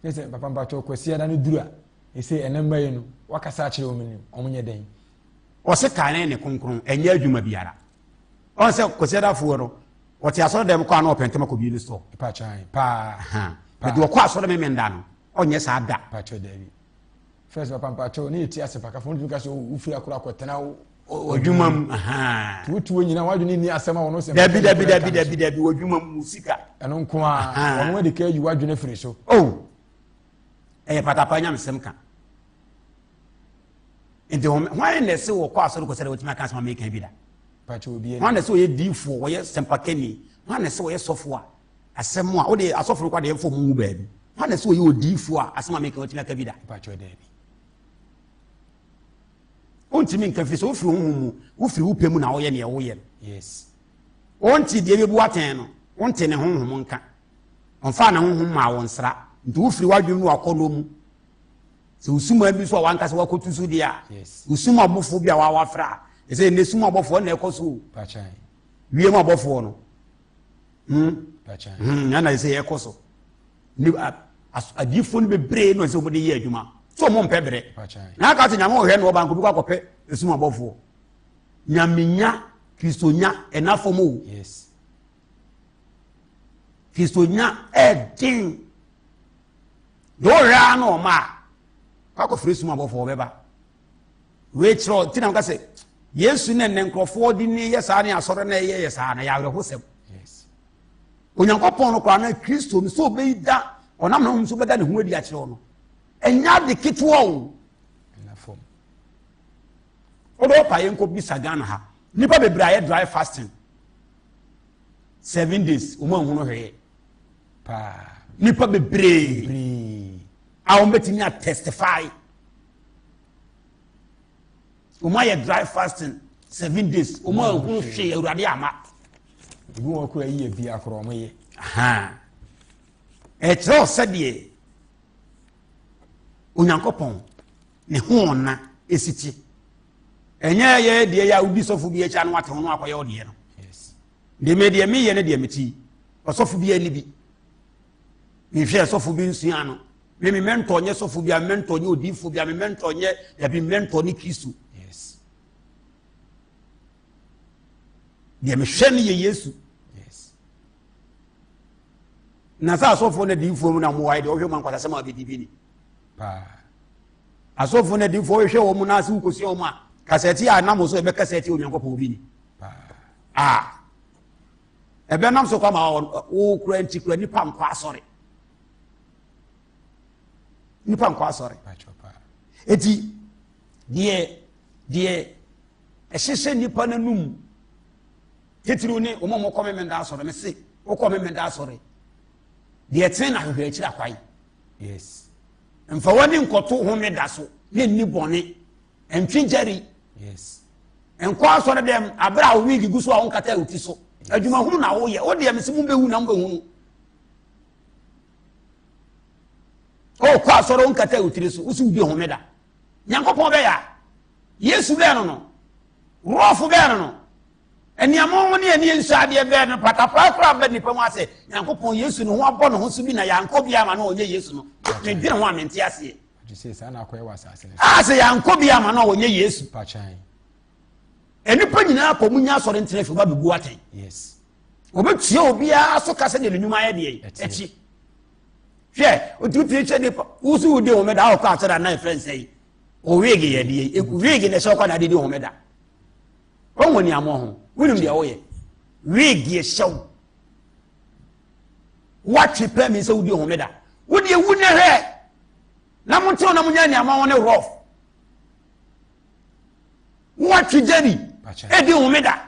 ne sɛ papa mpakyɛw kwasiada no duru a ɛsɛ ɛnɛ mma yi no wakasa akyerɛ wɔn ni wɔn nyɛ dɛn ɔse kan ne ne kronkron ɛnyɛ adwuma biara ɔn sɛ kwasiadafoɔ no wɔte asɔre dɛm kɔ a na ɔpɛ ntɛm akɔ bie ne store paa paa bɛde ɔkɔ asɔre memenda no ɔnyɛ saa da pakyɛ dabi first papa mpakyɛ ne yɛ ti ase paka fo ntumi ka sɛ wofiri akoro akɔtena ɔdwuma mu tuotuo nyina wadwene nni asɛm a wɔno sɛ dabi dabi dabi dabi dabi ɔdwuma mu sika ɛno nko a ɔno adi ka ayi wadwene firi so oh ɛyɛ patapa nyamesɛm ka nti hwan na ɛsɛ wɔkɔ asɔre kɔ sɛ wɔtumi aka asɛm a meka bi da hwan na ɛsɛ wɔyɛ diifoɔ wɔyɛ sɛmpakani hwan na ɛsɛ wɔyɛ sɔfoɔ a Asɛm a wode asɔfo no kɔ adeɛ mfa ɔmo ngu baabi. Hwan na sɛ ɔyɛ odiifoɔ a asɛm a meka watumi aka bi da? Wontumi nka firi sɛ wofiri honhom mu, wofiri wo pɛ mu na woyɛ neɛ woyɛ no. Yes. Wonte deɛ bɛbu atɛn no, wonte ne honhom nka. Ɔmfaa ne honhom maa wo nsra. Nti wofiri w'adwene mu wakɔnnɔ mu. Sɛ wosuma bi so a wankasa wakɔtu so deɛ a, wosuma abɔfoɔ bi a wawafra a, ɛsɛ ɛnɛ sum abɔfoɔ na ɛkɔ so. Wiem abɔfoɔ no. Hmm. Hmm, ɛna ɛsɛ yɛkɔ so adiifoɔ no bebree na ɛsɛ wɔde yɛ adwuma so wɔn mpɛ brɛ na aka sɛ nyame ɔhwɛ na ɔba nkobi kɔ akɔpɛ esum abɔfoɔ nyamenya kristonya ɛna fam o kristonya ɛden deɛ ɔhwɛ ara na ɔma a kɔ akɔfrɛ esum abɔfoɔ ɔbɛba wei kyerɛ ti na nka sɛ yesu ne ne nkurɔfoɔ de ne yɛ saa ne asɔre na ɛyɛ yɛ saa na yɛ awerɛhosɛm onyankopɔn no koraa na kristo no sɛ ɔbɛyi da ɔnam ne ho so bɛda ne ho adi akyerɛ no ɛnyɛ ade ketewa o wode ɔpa yɛ nkɔ bisa ghana ha nnipa bebree ayɛ dry fasting 7 days wɔn ahunu hwee nnipa bebree a wɔn bɛtumi atestify wɔn ayɛ dry fasting 7 days wɔn ahunu hwee awurade ama. Ebi wɔn kura yi yɛ bi akora wɔn yɛ. Ɛkyerɛ sɛdeɛ onyankopɔn ne ho ɔna esi te ɛnyɛ yɛ deɛ yɛ a wodi sɔfo bi akyi ano ate ho no akɔyɛ ɔdeɛ no deɛ me deɛ meyɛ ne deɛ meti ɔsɔfo bi ani bi mehwɛ sɔfo bi nsua no. Me me mentor nyɛ sɔfo bia, me mentor nyɛ odiifo bia, me mentor nyɛ dabi, me mentor ne Kristo. Yes. Deɛ mehwɛ no yɛ Yesu. Yes. Na sɛ asɔfoɔ no adiifoɔ mu na mmoa deɛ ɔhwɛ mu ankwasasɛm a bɛdi bi ni. Paa. Asɔfoɔ no adiifoɔ hwehwɛ wɔn mu na ase wokɔsua wɔn a kasɛte a nam so ɛbɛkasa atia Onyankopɔn bi ni. Paa. A ɛbɛnam so kɔ ma wo kura nti kura nipa nkɔ asɔre. Nipa nkɔ asɔre. Eti deɛ deɛ ɛhyehyɛ nipa n'anum titiriw ne wɔn a wɔkɔ memenda asɔre me se wokɔ memenda asɔre deɛ ɛtene na ahwehwɛ akyiri akwae. Yes. Mfa w'ani nkɔto homeda so ne nni bɔne ntwe gyari. Yes. Nkɔ asɔre dɛm abere a wiigi gu so a wonkata wo ti so. Adwuma hunu na woyɛ. Wo deɛ mese mobɛwu na mobɛhunu. Ɔkɔ asɔre wonkata wo tiri so wosi wodi homeda. Nyankopɔn bɛyɛ a Yesu bɛɛ no no rɔfo bɛɛ no no Aniammɔn ho ne ani nsɔ adeɛ bɛɛ no patapaa koraa ba nipa mu asɛ Nyankopɔn Yesu ne ho abɔ ne ho so bi na yɛankɔ bi ama no ɔnyɛ Yesu no medwene ho a mente aseɛ a sɛ yɛankɔ bi ama no ɔnyɛ Yesu nnipa nyinaa kɔ mu nya asɔre ntena fi wɔba bɛbu atɛn wɔbɛtua obiara so ka sɛdeɛ ne nnwuma ayɛ deɛ akyi hwɛ wotumi kyɛ nipa wosi wodi homeda a wɔkɔ asɔre anan frɛ nsɛ yi ɔweege yɛ deɛ weege na ɛhyɛ ɔkɔ na ade di homeda Wɔn ni amɔ ho. Wonim deɛ woyɛ. Wig hyɛ wo. Woatwe pɛ mi sɛ wodi homeda. Wode ewu ne hwɛ. Na mo ntew na mo nya nneɛma ho ne rough. Woatwe gyeri. Edi homeda.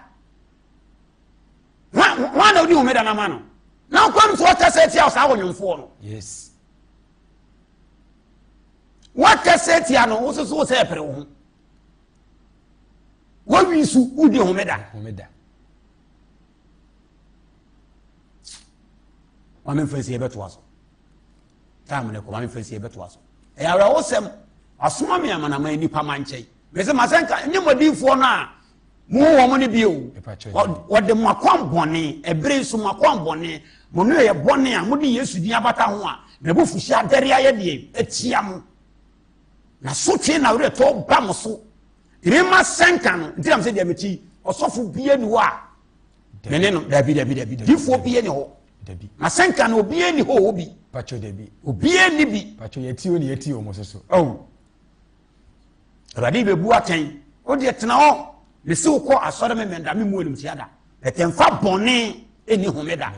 Hwan na odi homeda na ma no? Na nkwam so ɔkasa tia saa wɔnyomfoɔ no. Yes. Wakasa tia no, wososo sɛ ɛpere wo ho. Wɔwi so wodi homeda. Homeda. Maame nfa nsi yɛbɛtoa so. Time ne kɔ maame nfa nsi yɛbɛtoa so. Ɛyɛ awerɛhosɛm asoma me amanaman nipa ma nkyɛn. Mese ma sɛ nka nye mɔdiifoɔ no a mo wɔn no bio. Wɔde mo akwan bɔne ɛbere nso mo akwan bɔne mo no yɛ bɔne a mode Yesu din abata ho a n'abufuhyeɛ adɛre ayɛ deɛ atia mo. Na sotwe na werɛtɔ ba mo so. Rema sɛnka no nti na sɛ deɛ mete ɔsɔfo bie ni hɔ a mene no dabi dabi dabi difoɔ bie ni hɔ na sɛnka no obie ni hɔ obi patro dabi obie ni bi patro yɛti o ne yɛti o mo soso oh awurade bɛbu atɛn o deɛ tena hɔ mesi wo kɔ asɔre me mɛnda me mu animtia da ɛtɛmfa bɔne ɛni homeda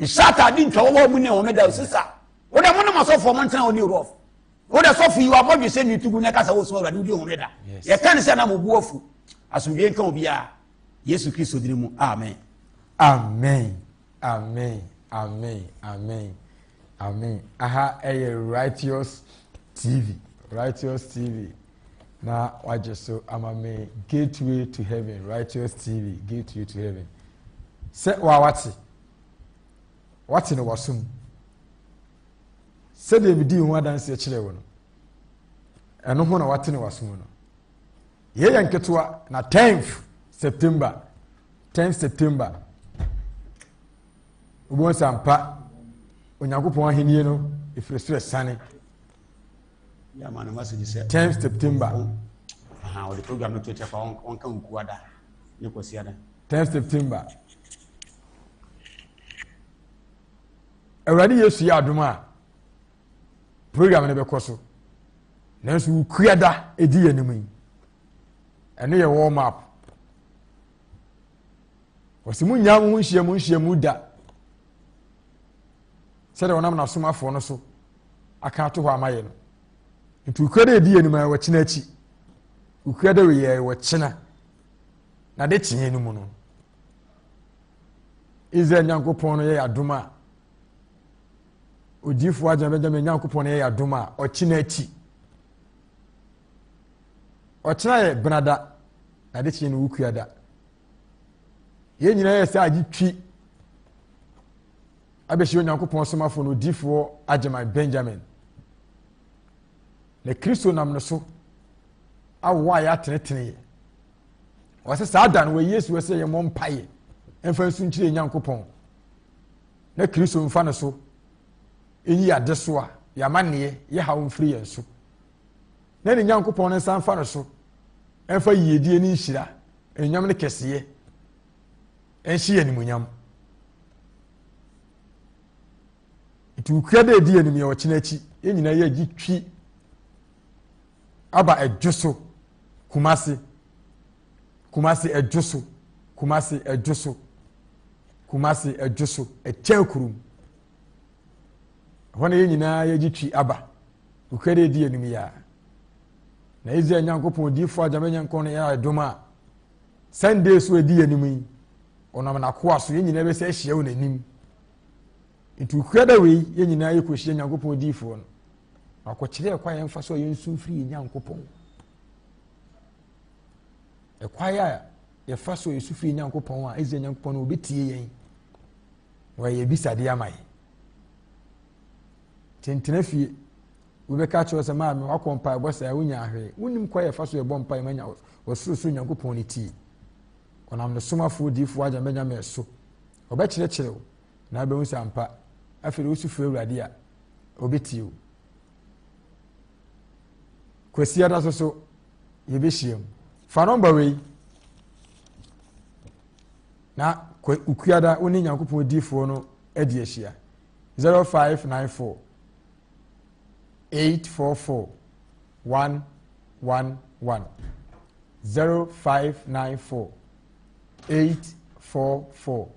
nhyɛ ataade ntwa wɔwɔ mu ne homeda osisa wo dɛ mo ne mo asɔfoɔ mo ntena hɔ ne rough wo dɛ sɔfo yi wabɔ dwesɛ ne tugu na ɛka sɛ wosom awurade wodi homeda yɛka ne sɛ na mo bu afu asomdwe nka obiara Yesu Kristo dini mu amen. Amen amen amen amen amen aha ɛyɛ Righteous TV Righteous TV na wagye so ama me Gateway to Heaven Righteous TV Gateway to Heaven sɛ wa wate wate no wasom Sɛdeɛ medii ho adanseɛ kyerɛɛ wo no, ɛno ho na woatene w'aso mu no. Yei yɛ nketewa na 10th September, 10th September, wobɛhu sɛ ampa Onyankopɔn ahennie no ɛfiri soro asiane. 10th September. Ɔde program no to kyɛ fa ɔnka nkuada ne kwasiada. 10th September. Awurade Yesu yɛ adom a, program no bɛkɔ so. Nanso Wukuada edi yɛn anim yi, ɛno yɛ warm up. Wɔsi mu nyaa mo ho nhyiamu nhyiamu da sɛdeɛ wɔnam n'asomafoɔ no so aka ato hɔ ama yɛ no. Nti Wukuada edi yɛn anim a ɛwɔ kyena akyi. Wukuada wei yɛ ɛwɔ kyena na de kyeɛ no mu no. Israel Nyankopɔn no yɛ adom a, odiyifoɔ Agyan Benjamin Nyankopɔn no yɛ adom a, ɔkyena akyi. Ɔkyena yɛ benada, na ade kyeɛ no wukuada. Yɛn nyinaa yɛ sɛ agye twi abɛhyia Onyankopɔn somafoɔ no odiyifoɔ Agyeman Benjamin. Na Kristo nam no so awoɔ a yɛatenetene yɛ. Ɔsɛ saa da no wɔ Yesu wɔ sɛ yɛmmɔ mpaeɛ mfa nsu nkyerɛ Nyankopɔn na Kristo mfa no so. nyi adesoa, yɛn amanneɛ, yɛn haw mfiri yɛn so. Na ne Nyankopɔn no nsa mfa no so mfa yiedie ne nhyira, anuonyam ne kɛseyɛ nhyɛ yɛn animuonyam. Nti wokua dɛ edi anim yɛ ɔkyena akyi, yɛn nyinaa yɛ agyi twi aba ɛdwo so Kumasi. Kumasi ɛdwo so Kumasi ɛdwo so Kumasi ɛdwo so ɛkyɛn kurom. Ɛhɔ na yɛn nyinaa yɛgye twi aba. Wokua dɛ edi anim yɛ a. Na Israel Nyankopɔn odiyifoɔ agyama nyankɔn no yɛ adom a Sunday so edi anim yi ɔnam n'akoa so yɛn nyinaa bɛsɛ ahyia wɔ n'anim. Nti okua da wei yɛn nyinaa yɛkɔhyia Nyankopɔn diifoɔ no na ɔkɔkyerɛ ɛkwan a yɛmfa so a yɛnsu mfiri yɛn Nyankopɔn. Ɛkwan a yɛfa so a yɛsu firi yɛn Nyankopɔn a Israel Nyankopɔn no ɔbɛtie yɛn na wayɛ abisadeɛ ama yɛn. Tentena fie wobɛka kyerɛ sɛ maame wakɔ mpaebɔ saa wonya ahwee wonim kwan yɛfa so yɛbɔ mpae ma nya ɔsorosoro Nyankopɔn no tie. Ɔnam ne somafoɔ diifoɔ agya Benyamin so ɔbɛkyerɛkyerɛ wo na wobɛhu sɛ ampa afei de wosu frɛ Awurade a ɔbɛtie wo. Kwasiada so so yɛbɛhyia mu. Fa nɔmba wei na Ukuada wo ne Nyankopɔn diifoɔ no adi ahyia 0594 844 111 0594 844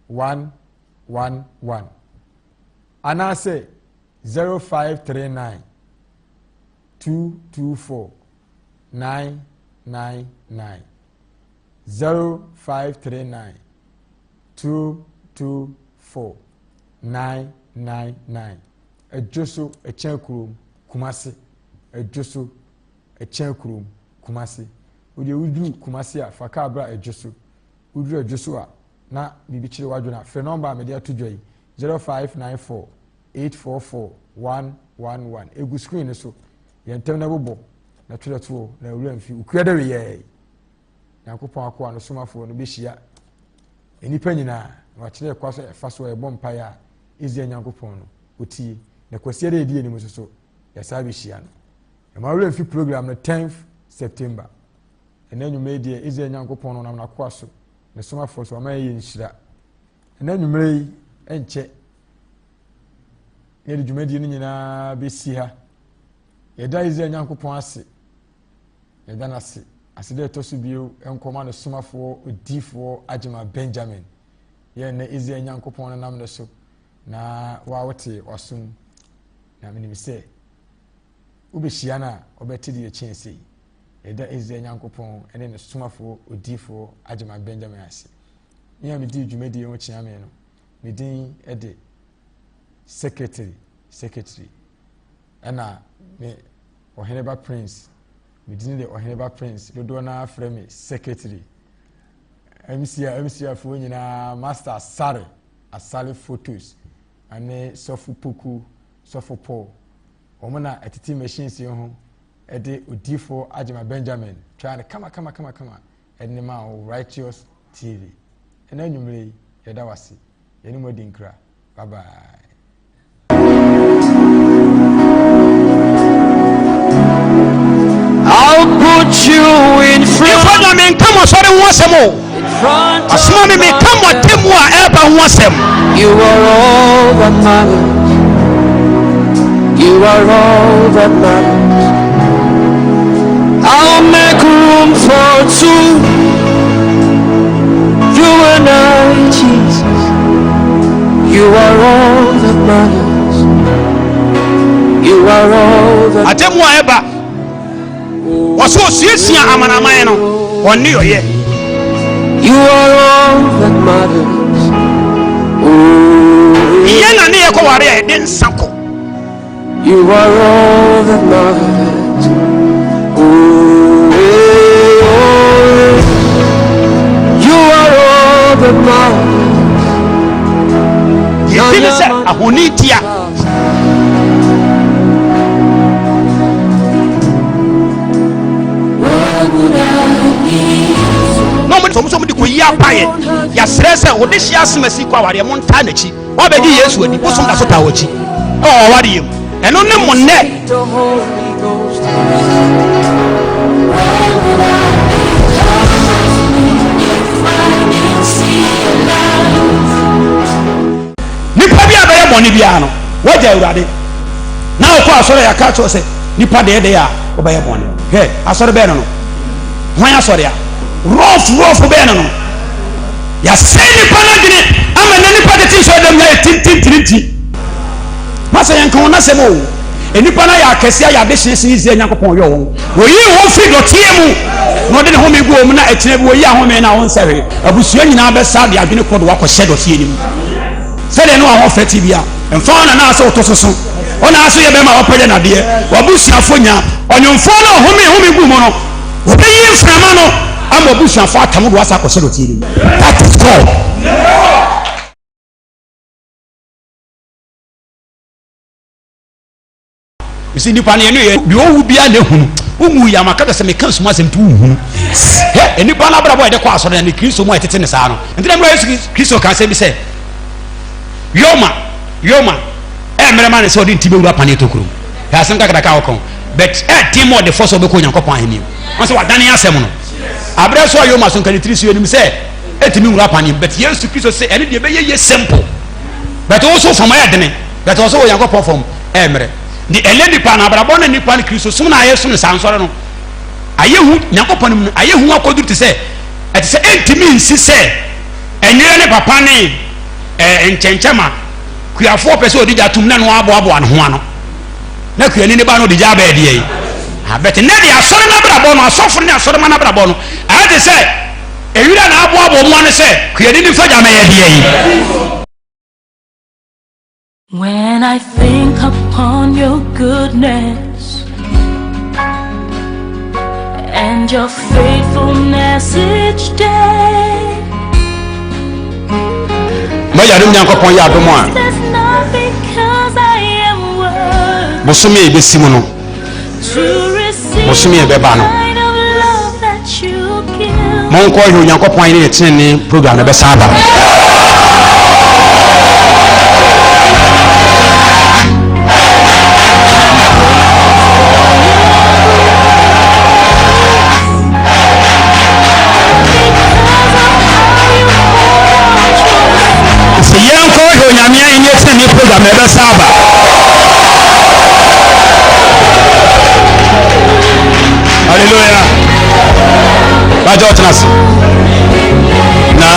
111 anaasɛ 0539 224 999 0539 224 999 Adwoso Ɛkyɛn Kurom Kumasi Adwoso Ɛkyɛn Kurom Kumasi Wodeɛ woduru Kumasi a fa kaa bra Adwoso Woduru Adwoso a na biribi kyere w'adwene a, frɛ nɔmba a mede ato dwa yi, 0594 844 111. Egu screen no so. Yɛ ntɛm na bobɔ na twerɛ to hɔ na owura mfi. Okua dɛ weyɛɛ. Nyankopɔn akoa no somafoɔ no bɛhyia nnipa nyinaa na wakyerɛ ɛkwa so ɛfa so a ɛbɔ mpaeɛ a Israel Nyankopɔn no ɔtie. Na kwasia dɛ ɛdi anim nso so yɛsaa bɛhyia no. Ɛma owura mfi program no 10th September. Ɛnɛ anwummerɛ yi deɛ Israel Nyankopɔn no ɔnam n'akoa so, ne somafoɔ so, wama yɛyɛ nhyira. Ɛnɛ anwummerɛ yi ɛnkyɛ na yɛde dwumadie no nyinaa bɛsi ha. Yɛda Israel Nyankopɔn ase, yɛda no ase. Aseda ɛtɔ so bio nkɔma ne somafoɔ odiifoɔ Agyema Benjamin. Yɛn nnɛ Israel Nyankopɔn no nam ne so na wawote wasom. Na menim sɛ wobɛhyia no a ɔbɛte deɛ ɛkyɛn sei. Yɛda Israel Nyankopɔn ne ne somafoɔ odiyifoɔ Agyeman Benjamin ase. Me a medii dwumadie ho kyeame no, me din de Secretary, Secretary. Ɛna me Ɔheneba Prince, me din de Ɔheneba Prince, dodoɔ no ara frɛ me Secretary. MC a MC afoɔ nyinaa, Master Asare, Asare Photos, ɛne Sɔfo Poku, Sɔfo Paul, wɔn na ɛtete machines yi ho de odiyifoɔ Agyema Benjamin twaa no kama kama kama kama de no maa wo Righteous TV. Ɛna anwummerɛ yi, yɛda wo ase. Yɛne mo adi nkra. Bye bye. I'll put you in front. Ifo na me nka mo sɔre ho asɛm o. Asoma me me ka mo atemmu a ɛreba ho asɛm. You are all that matters. You are all that matters. I'll make room for two. You and I, Jesus. You are all that matters. You are all that Atemmu a ɛba. Wɔsɛ osiesie amanaman no, ɔne ɔyɛ. You are all that matters. Oh, Yɛ na ne yɛ kɔware a yɛde nsa kɔ. You are all that matters. Oh, eh, oh, eh. You are all that matters. Yɛdi ne sɛ ahoni tia. Na wɔn de wɔn de kɔyi apaeɛ. Yɛasrɛ sɛ wɔde hyia asɛm asi kɔ awareɛ mo ntaa n'akyi. Wɔabɛgye Yesu adi bosom da so taa w'akyi. Ɛwɔ w'awareɛ mu. Ɛno ne mo nnɛ. Nipa bi a bɛyɛ bɔne biara no, wagya Awurade. Na wokɔ asɔre a yɛaka akyerɛ wo sɛ nipa deɛ deɛ a wobɛyɛ bɔne. Hwɛ, asɔre bɛn no no? Hwan asɔre a? Rɔf rɔf bɛn no no? Yɛasɛe nipa no adwene ama nnɛ nipa tete nsɔre dɛm yɛ tintintirinti. Masa yɛnka wɔn asɛm o. Nnipa no ayɛ akɛse ayɛ adehyeɛ sen Israel Nyankopɔn yɔɔ wɔn. Wɔyii wɔn firii dɔteɛ mu, na ɔde ne home guu wɔn mu, na ɛkyena bi wɔyi ahome no a wɔnsɛ hwee. Abusua nyinaa bɛsa de adwene korɔ de wɔakɔhyɛ dɔteɛ no mu. Sɛdeɛ ne w'ahoɔfɛ te bia, mfa wo nana sɛ woto soso. Wo na so yɛ bɛrima a wapagya nadeɛ. W'abusuafoɔ nya. Ɔnwomfoɔ no a ɔhome home guu mu no, wɔbɛyi mframa no ama w'abusuafoɔ atam de woasa akɔhyɛ dɔteɛ no mu. That is God. Mesi nipa no yɛne yɛ deɛ ɔwu biara na ehunu wowu yɛ ama kata sɛ meka sum asɛm nti wohunu hɛ nipa no abrabɔ a yɛde kɔ asɔre na ne Kristo mu a yɛtete ne saa no nti na mmerɛ Yesu Kristo ka asɛm bi sɛ yoma yoma ɛmmerɛ ma ne sɛ ɔde nti bɛwura paneɛ tokuro mu hɛ asɛm kakraka a wɔka but ɛden ma ɔde fɔ sɛ ɔbɛkɔ Onyankopɔn ahenni mu wɔn sɛ wadane asɛm no abrɛ so a yoma so nka ne tiri so yɛnim sɛ ɛtumi nwura paneɛ mu but Yesu Kristo sɛ ɛne deɛ ɛbɛyɛ yie simple but wo so fam ɛyɛ dene but wɔ so wɔ Onyankopɔn fam ɛmmerɛ ne ɛnɛ nipa no abrabɔ no nipa no Kristo som na ayɛ som no saa nsɔre no ayɛ hu Nyankopɔn no mu no ayɛ hu akɔduru te sɛ ɛte sɛ ɛntumi nsi sɛ ɛnwerɛ ne papa ne ɛɛ nkyɛnkyɛma kuafoɔ pɛ sɛ ɔde gya tum na no aboaboa ne ho ano na kuani ne ba no ɔde gya abɛɛ deɛ yi abɛte nɛ de asɔre no abrabɔ no asɔfo ne asɔre ma no abrabɔ no ayɛ te sɛ ewira na aboaboa mu ano sɛ kuani ne fa gya mɛyɛ deɛ yi. When I think upon your goodness and your faithfulness each day. M'agyanom Nyankopɔn yɛ adom a, There's not because I am worthy bosome a ɛbɛsi mu no, to receive bosome a ɛbɛba no, kind of love that you give. Monkɔ hwɛ Onyankopɔn Ahenni ne Trenee program no bɛsan aba. Sɛ yɛnkɔ hwɛ Onyame Ahenni Trenee program no ɛbɛsan aba. Hallelujah. Bàjẹ́ ọ̀tún ase. Na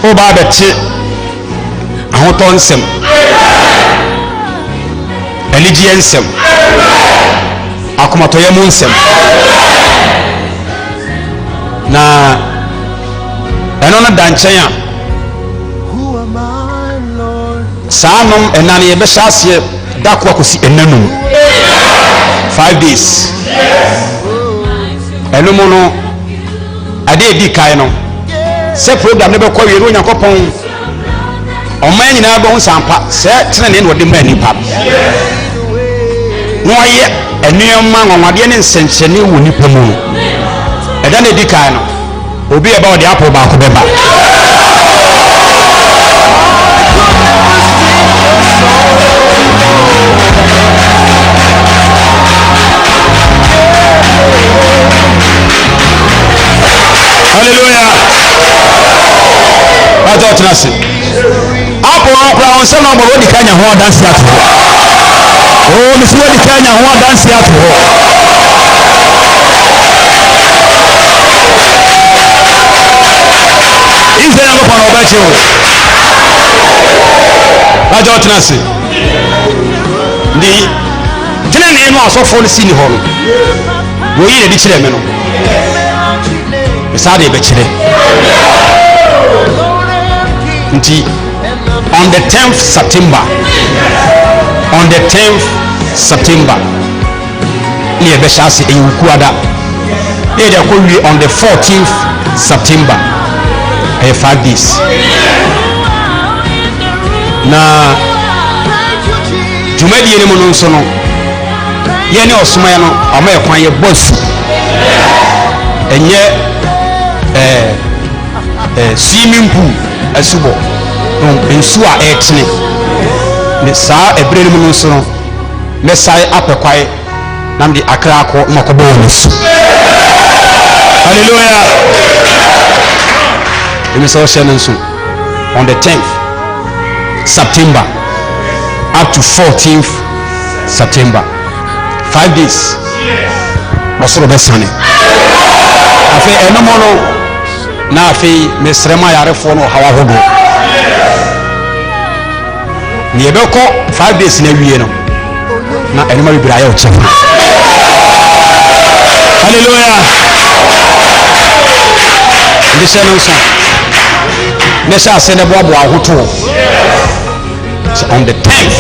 ó bá abɛte ahotɔ nsɛm, anigyeɛ nsɛm, akomatɔyɛ mu nsɛm. Na ɛno no da nkyɛn a saa nom ɛna no yɛbɛhyɛ aseɛ Da ko akosi nna num. 5 days. Ɛno mu no, ade edi kan no, sɛ program no bɛkɔ wie no Onyankopɔn ɔman nyinaa bɛhu sɛ ampa sɛ tenenee na ɔde maa nnipa na ɔyɛ nneɛma nwanwadeɛ ne nsɛnkyerɛnne wɔ nnipa mu no ɛda no edi kan no Obi a ɛba ɔde apple baako bɛba. Hallelujah. Bàtà ọ̀tún ase. Apple no koraa wɔn nsɛm na ɔbɔ wɔdi kan nya ho adansi ato hɔ. Oo mesi wɔdi kan nya ho adansi ato hɔ. Israel Nyankopɔn na ɔbɛkye wo. Bàtà ɔtena ase. Ndi tenenee no asɔfoɔ no si ni hɔ no, wɔyi na ɛde kyerɛ me no. Saa de ɛbɛkyerɛ. Nti on the 10th September, on the 10th September, ne yɛbɛhyɛ ase ɛyɛ wukuada ne yɛde akɔ wie on the 14th September ɛyɛ 5 days na dwumadie no mu no nso no yɛne ɔsomaeɛ no ɔma yɛ kwan yɛbɔ asu ɛnyɛ ɛɛ ɛɛ swimming pool asubɔ. Nsuo a ɛretene. Ne saa ɛberɛ no mu no nso no, mɛsae apɛ kwae na mede akra akɔ na makɔbɔ wɔn asu. Hallelujah! Ɛmi sɛ ɔhyɛ no nso on the 10th September up to 14th September. 5 days. Ɔsoro bɛsane. Afei ɛno mu no na afei mesrɛ ma ayarefoɔ no ɔhaw ahodoɔ. Nea ɛbɛkɔ 5 days na awie no na ɛnoma bebree ayɛ ɔkyɛfa. Hallelujah. Nti hyɛ no nso na hyɛ ase na boaboa wo ho toɔ sɛ on the 10th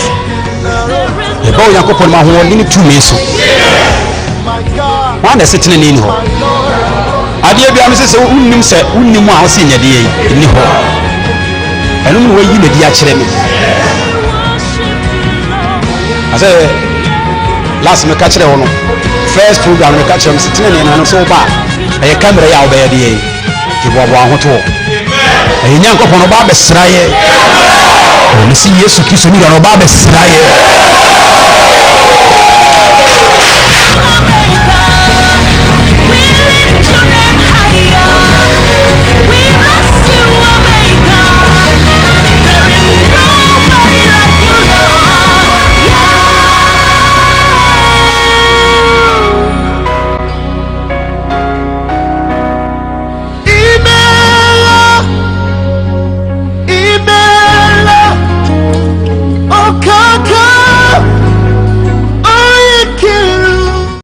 yɛbɛ Onyankopɔn ma ahoɔden ne tumi so. Wɔn na ɛsɛ tenenee ni hɔ. Adeɛ biara no sɛ sɛ wonnim sɛ wonnim a wose nyɛ deɛ ɛni hɔ. Ɛno mu na wayi n'adi akyerɛ me. Asɛ last meka kyerɛ wo no first program meka kyerɛ me sɛ tenenee no ɛno sɛ woba a ɛyɛ kamera yi a wobɛyɛ deɛ yɛboaboa ho toɔ. Ɛyɛ Nyankopɔn ɔba abɛsra yɛ. Mesi Yesu Kristo ne wura no ɔba abɛsra yɛ.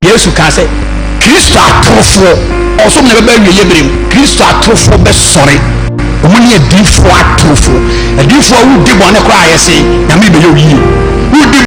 Yesu kaa sɛ Kristo atorofoɔ ɔsom na ɛbɛba awieeɛ berɛ mu. Kristo atorofoɔ bɛsɔre. Wɔn ne adiyifoɔ atorofoɔ. Adiyifoɔ a wodi bɔne koraa yɛ se Nyame bɛyɛ wo yie. Wodi.